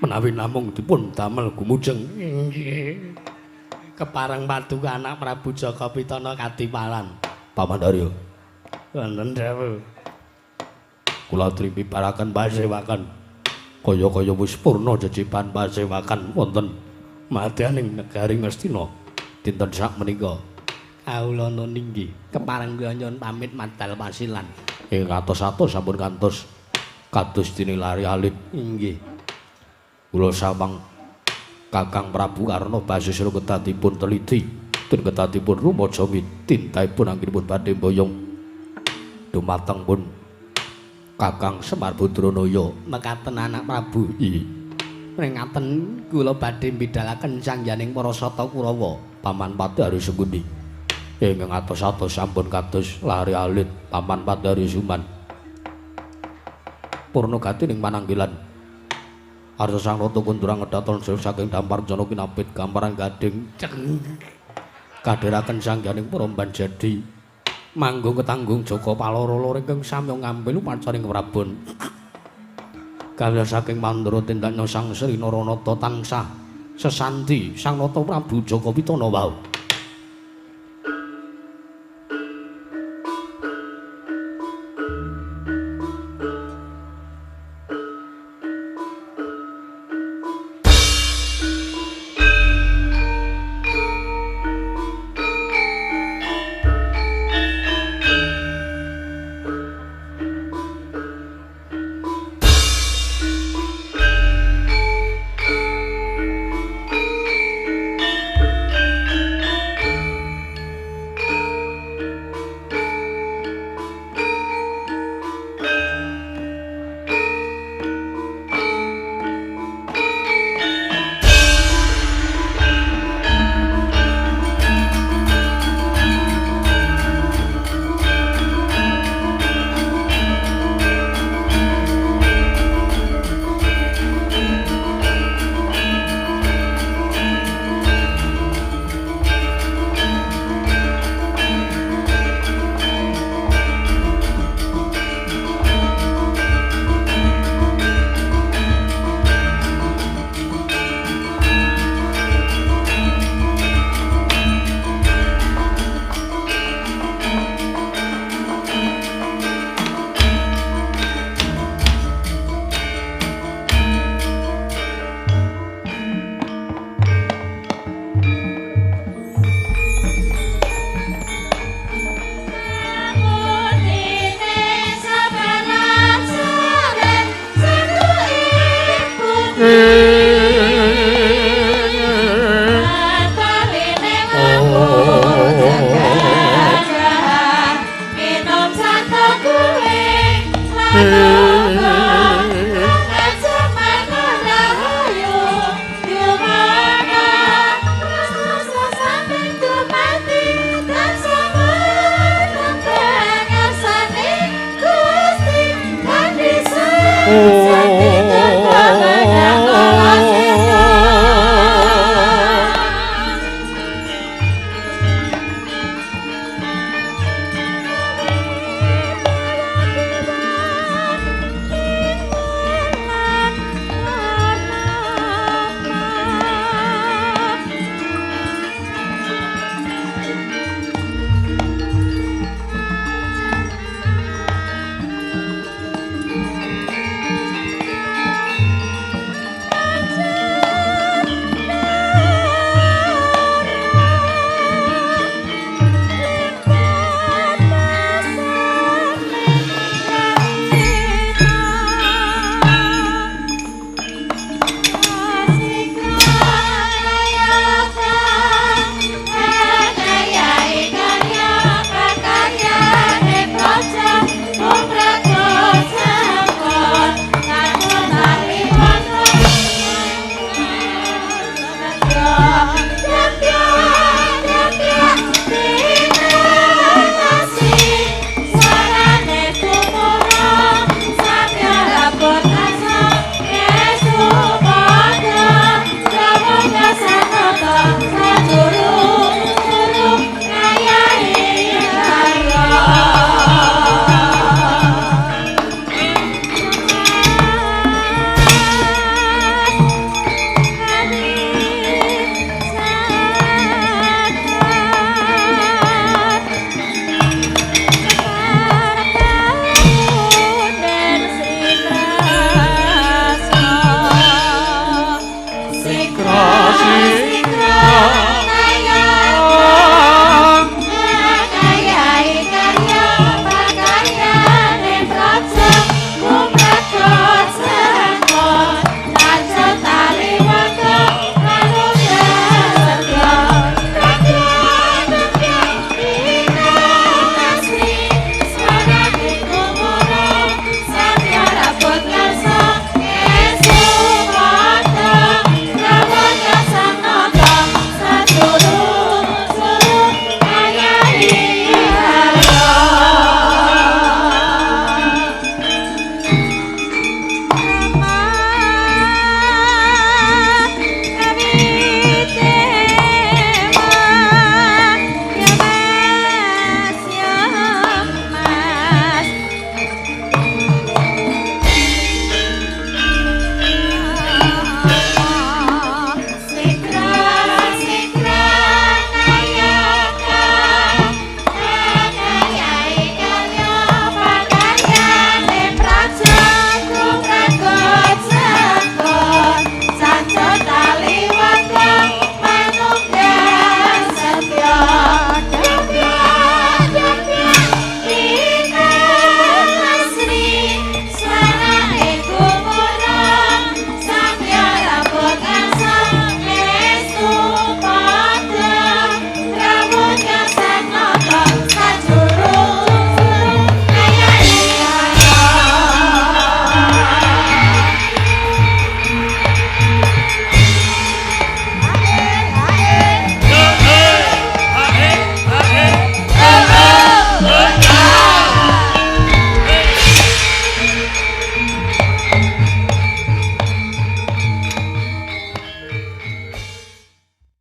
menawi namung dipun damel gumujeng. Nggih. Kepareng paduka anak Prabu Jaka Pitana kadipalan. Paman Arya. Wonten dawuh. Kula trimi baraken pasewakan. Kaya-kaya wis purna jejiban pasewakan wonten madyaning negari Ngastina dinten sak menika. Kawula ninggi kepareng kula nyuwun pamit madal pasilan. Ing atos-atos sampun kantos kados dene lari alit. Inggih. Kula sawang Kakang Prabu Karna basisra ketatipun teliti den ketatipun rumaja tintahipun anggenipun badhe mboyong dumateng pun Kakang Semar Badranaya. Mekaten anak Prabu. Inggih. Pringaten kula badhe mbidalaken sangyaning para sata Kurawa. Paman Pati Hari Sengkuni. Ingkang atos-atos sampun kados lari alit Paman Pati Hari Suman. Purna gati ning mananggilan. Arsa Sang Ratu kundurang ngedaton saking dampar jana kinapit gamparan gading ceng. Kadheraken sangyaning para banjadi manggung ketanggung Jaka Paloro ingkang samya ngambil upacaring Prabon. Kawya saking Mandra tindaknya Sang Sri Naranata tansah sesanti Sang Nata Prabu Jaka Pitana wau.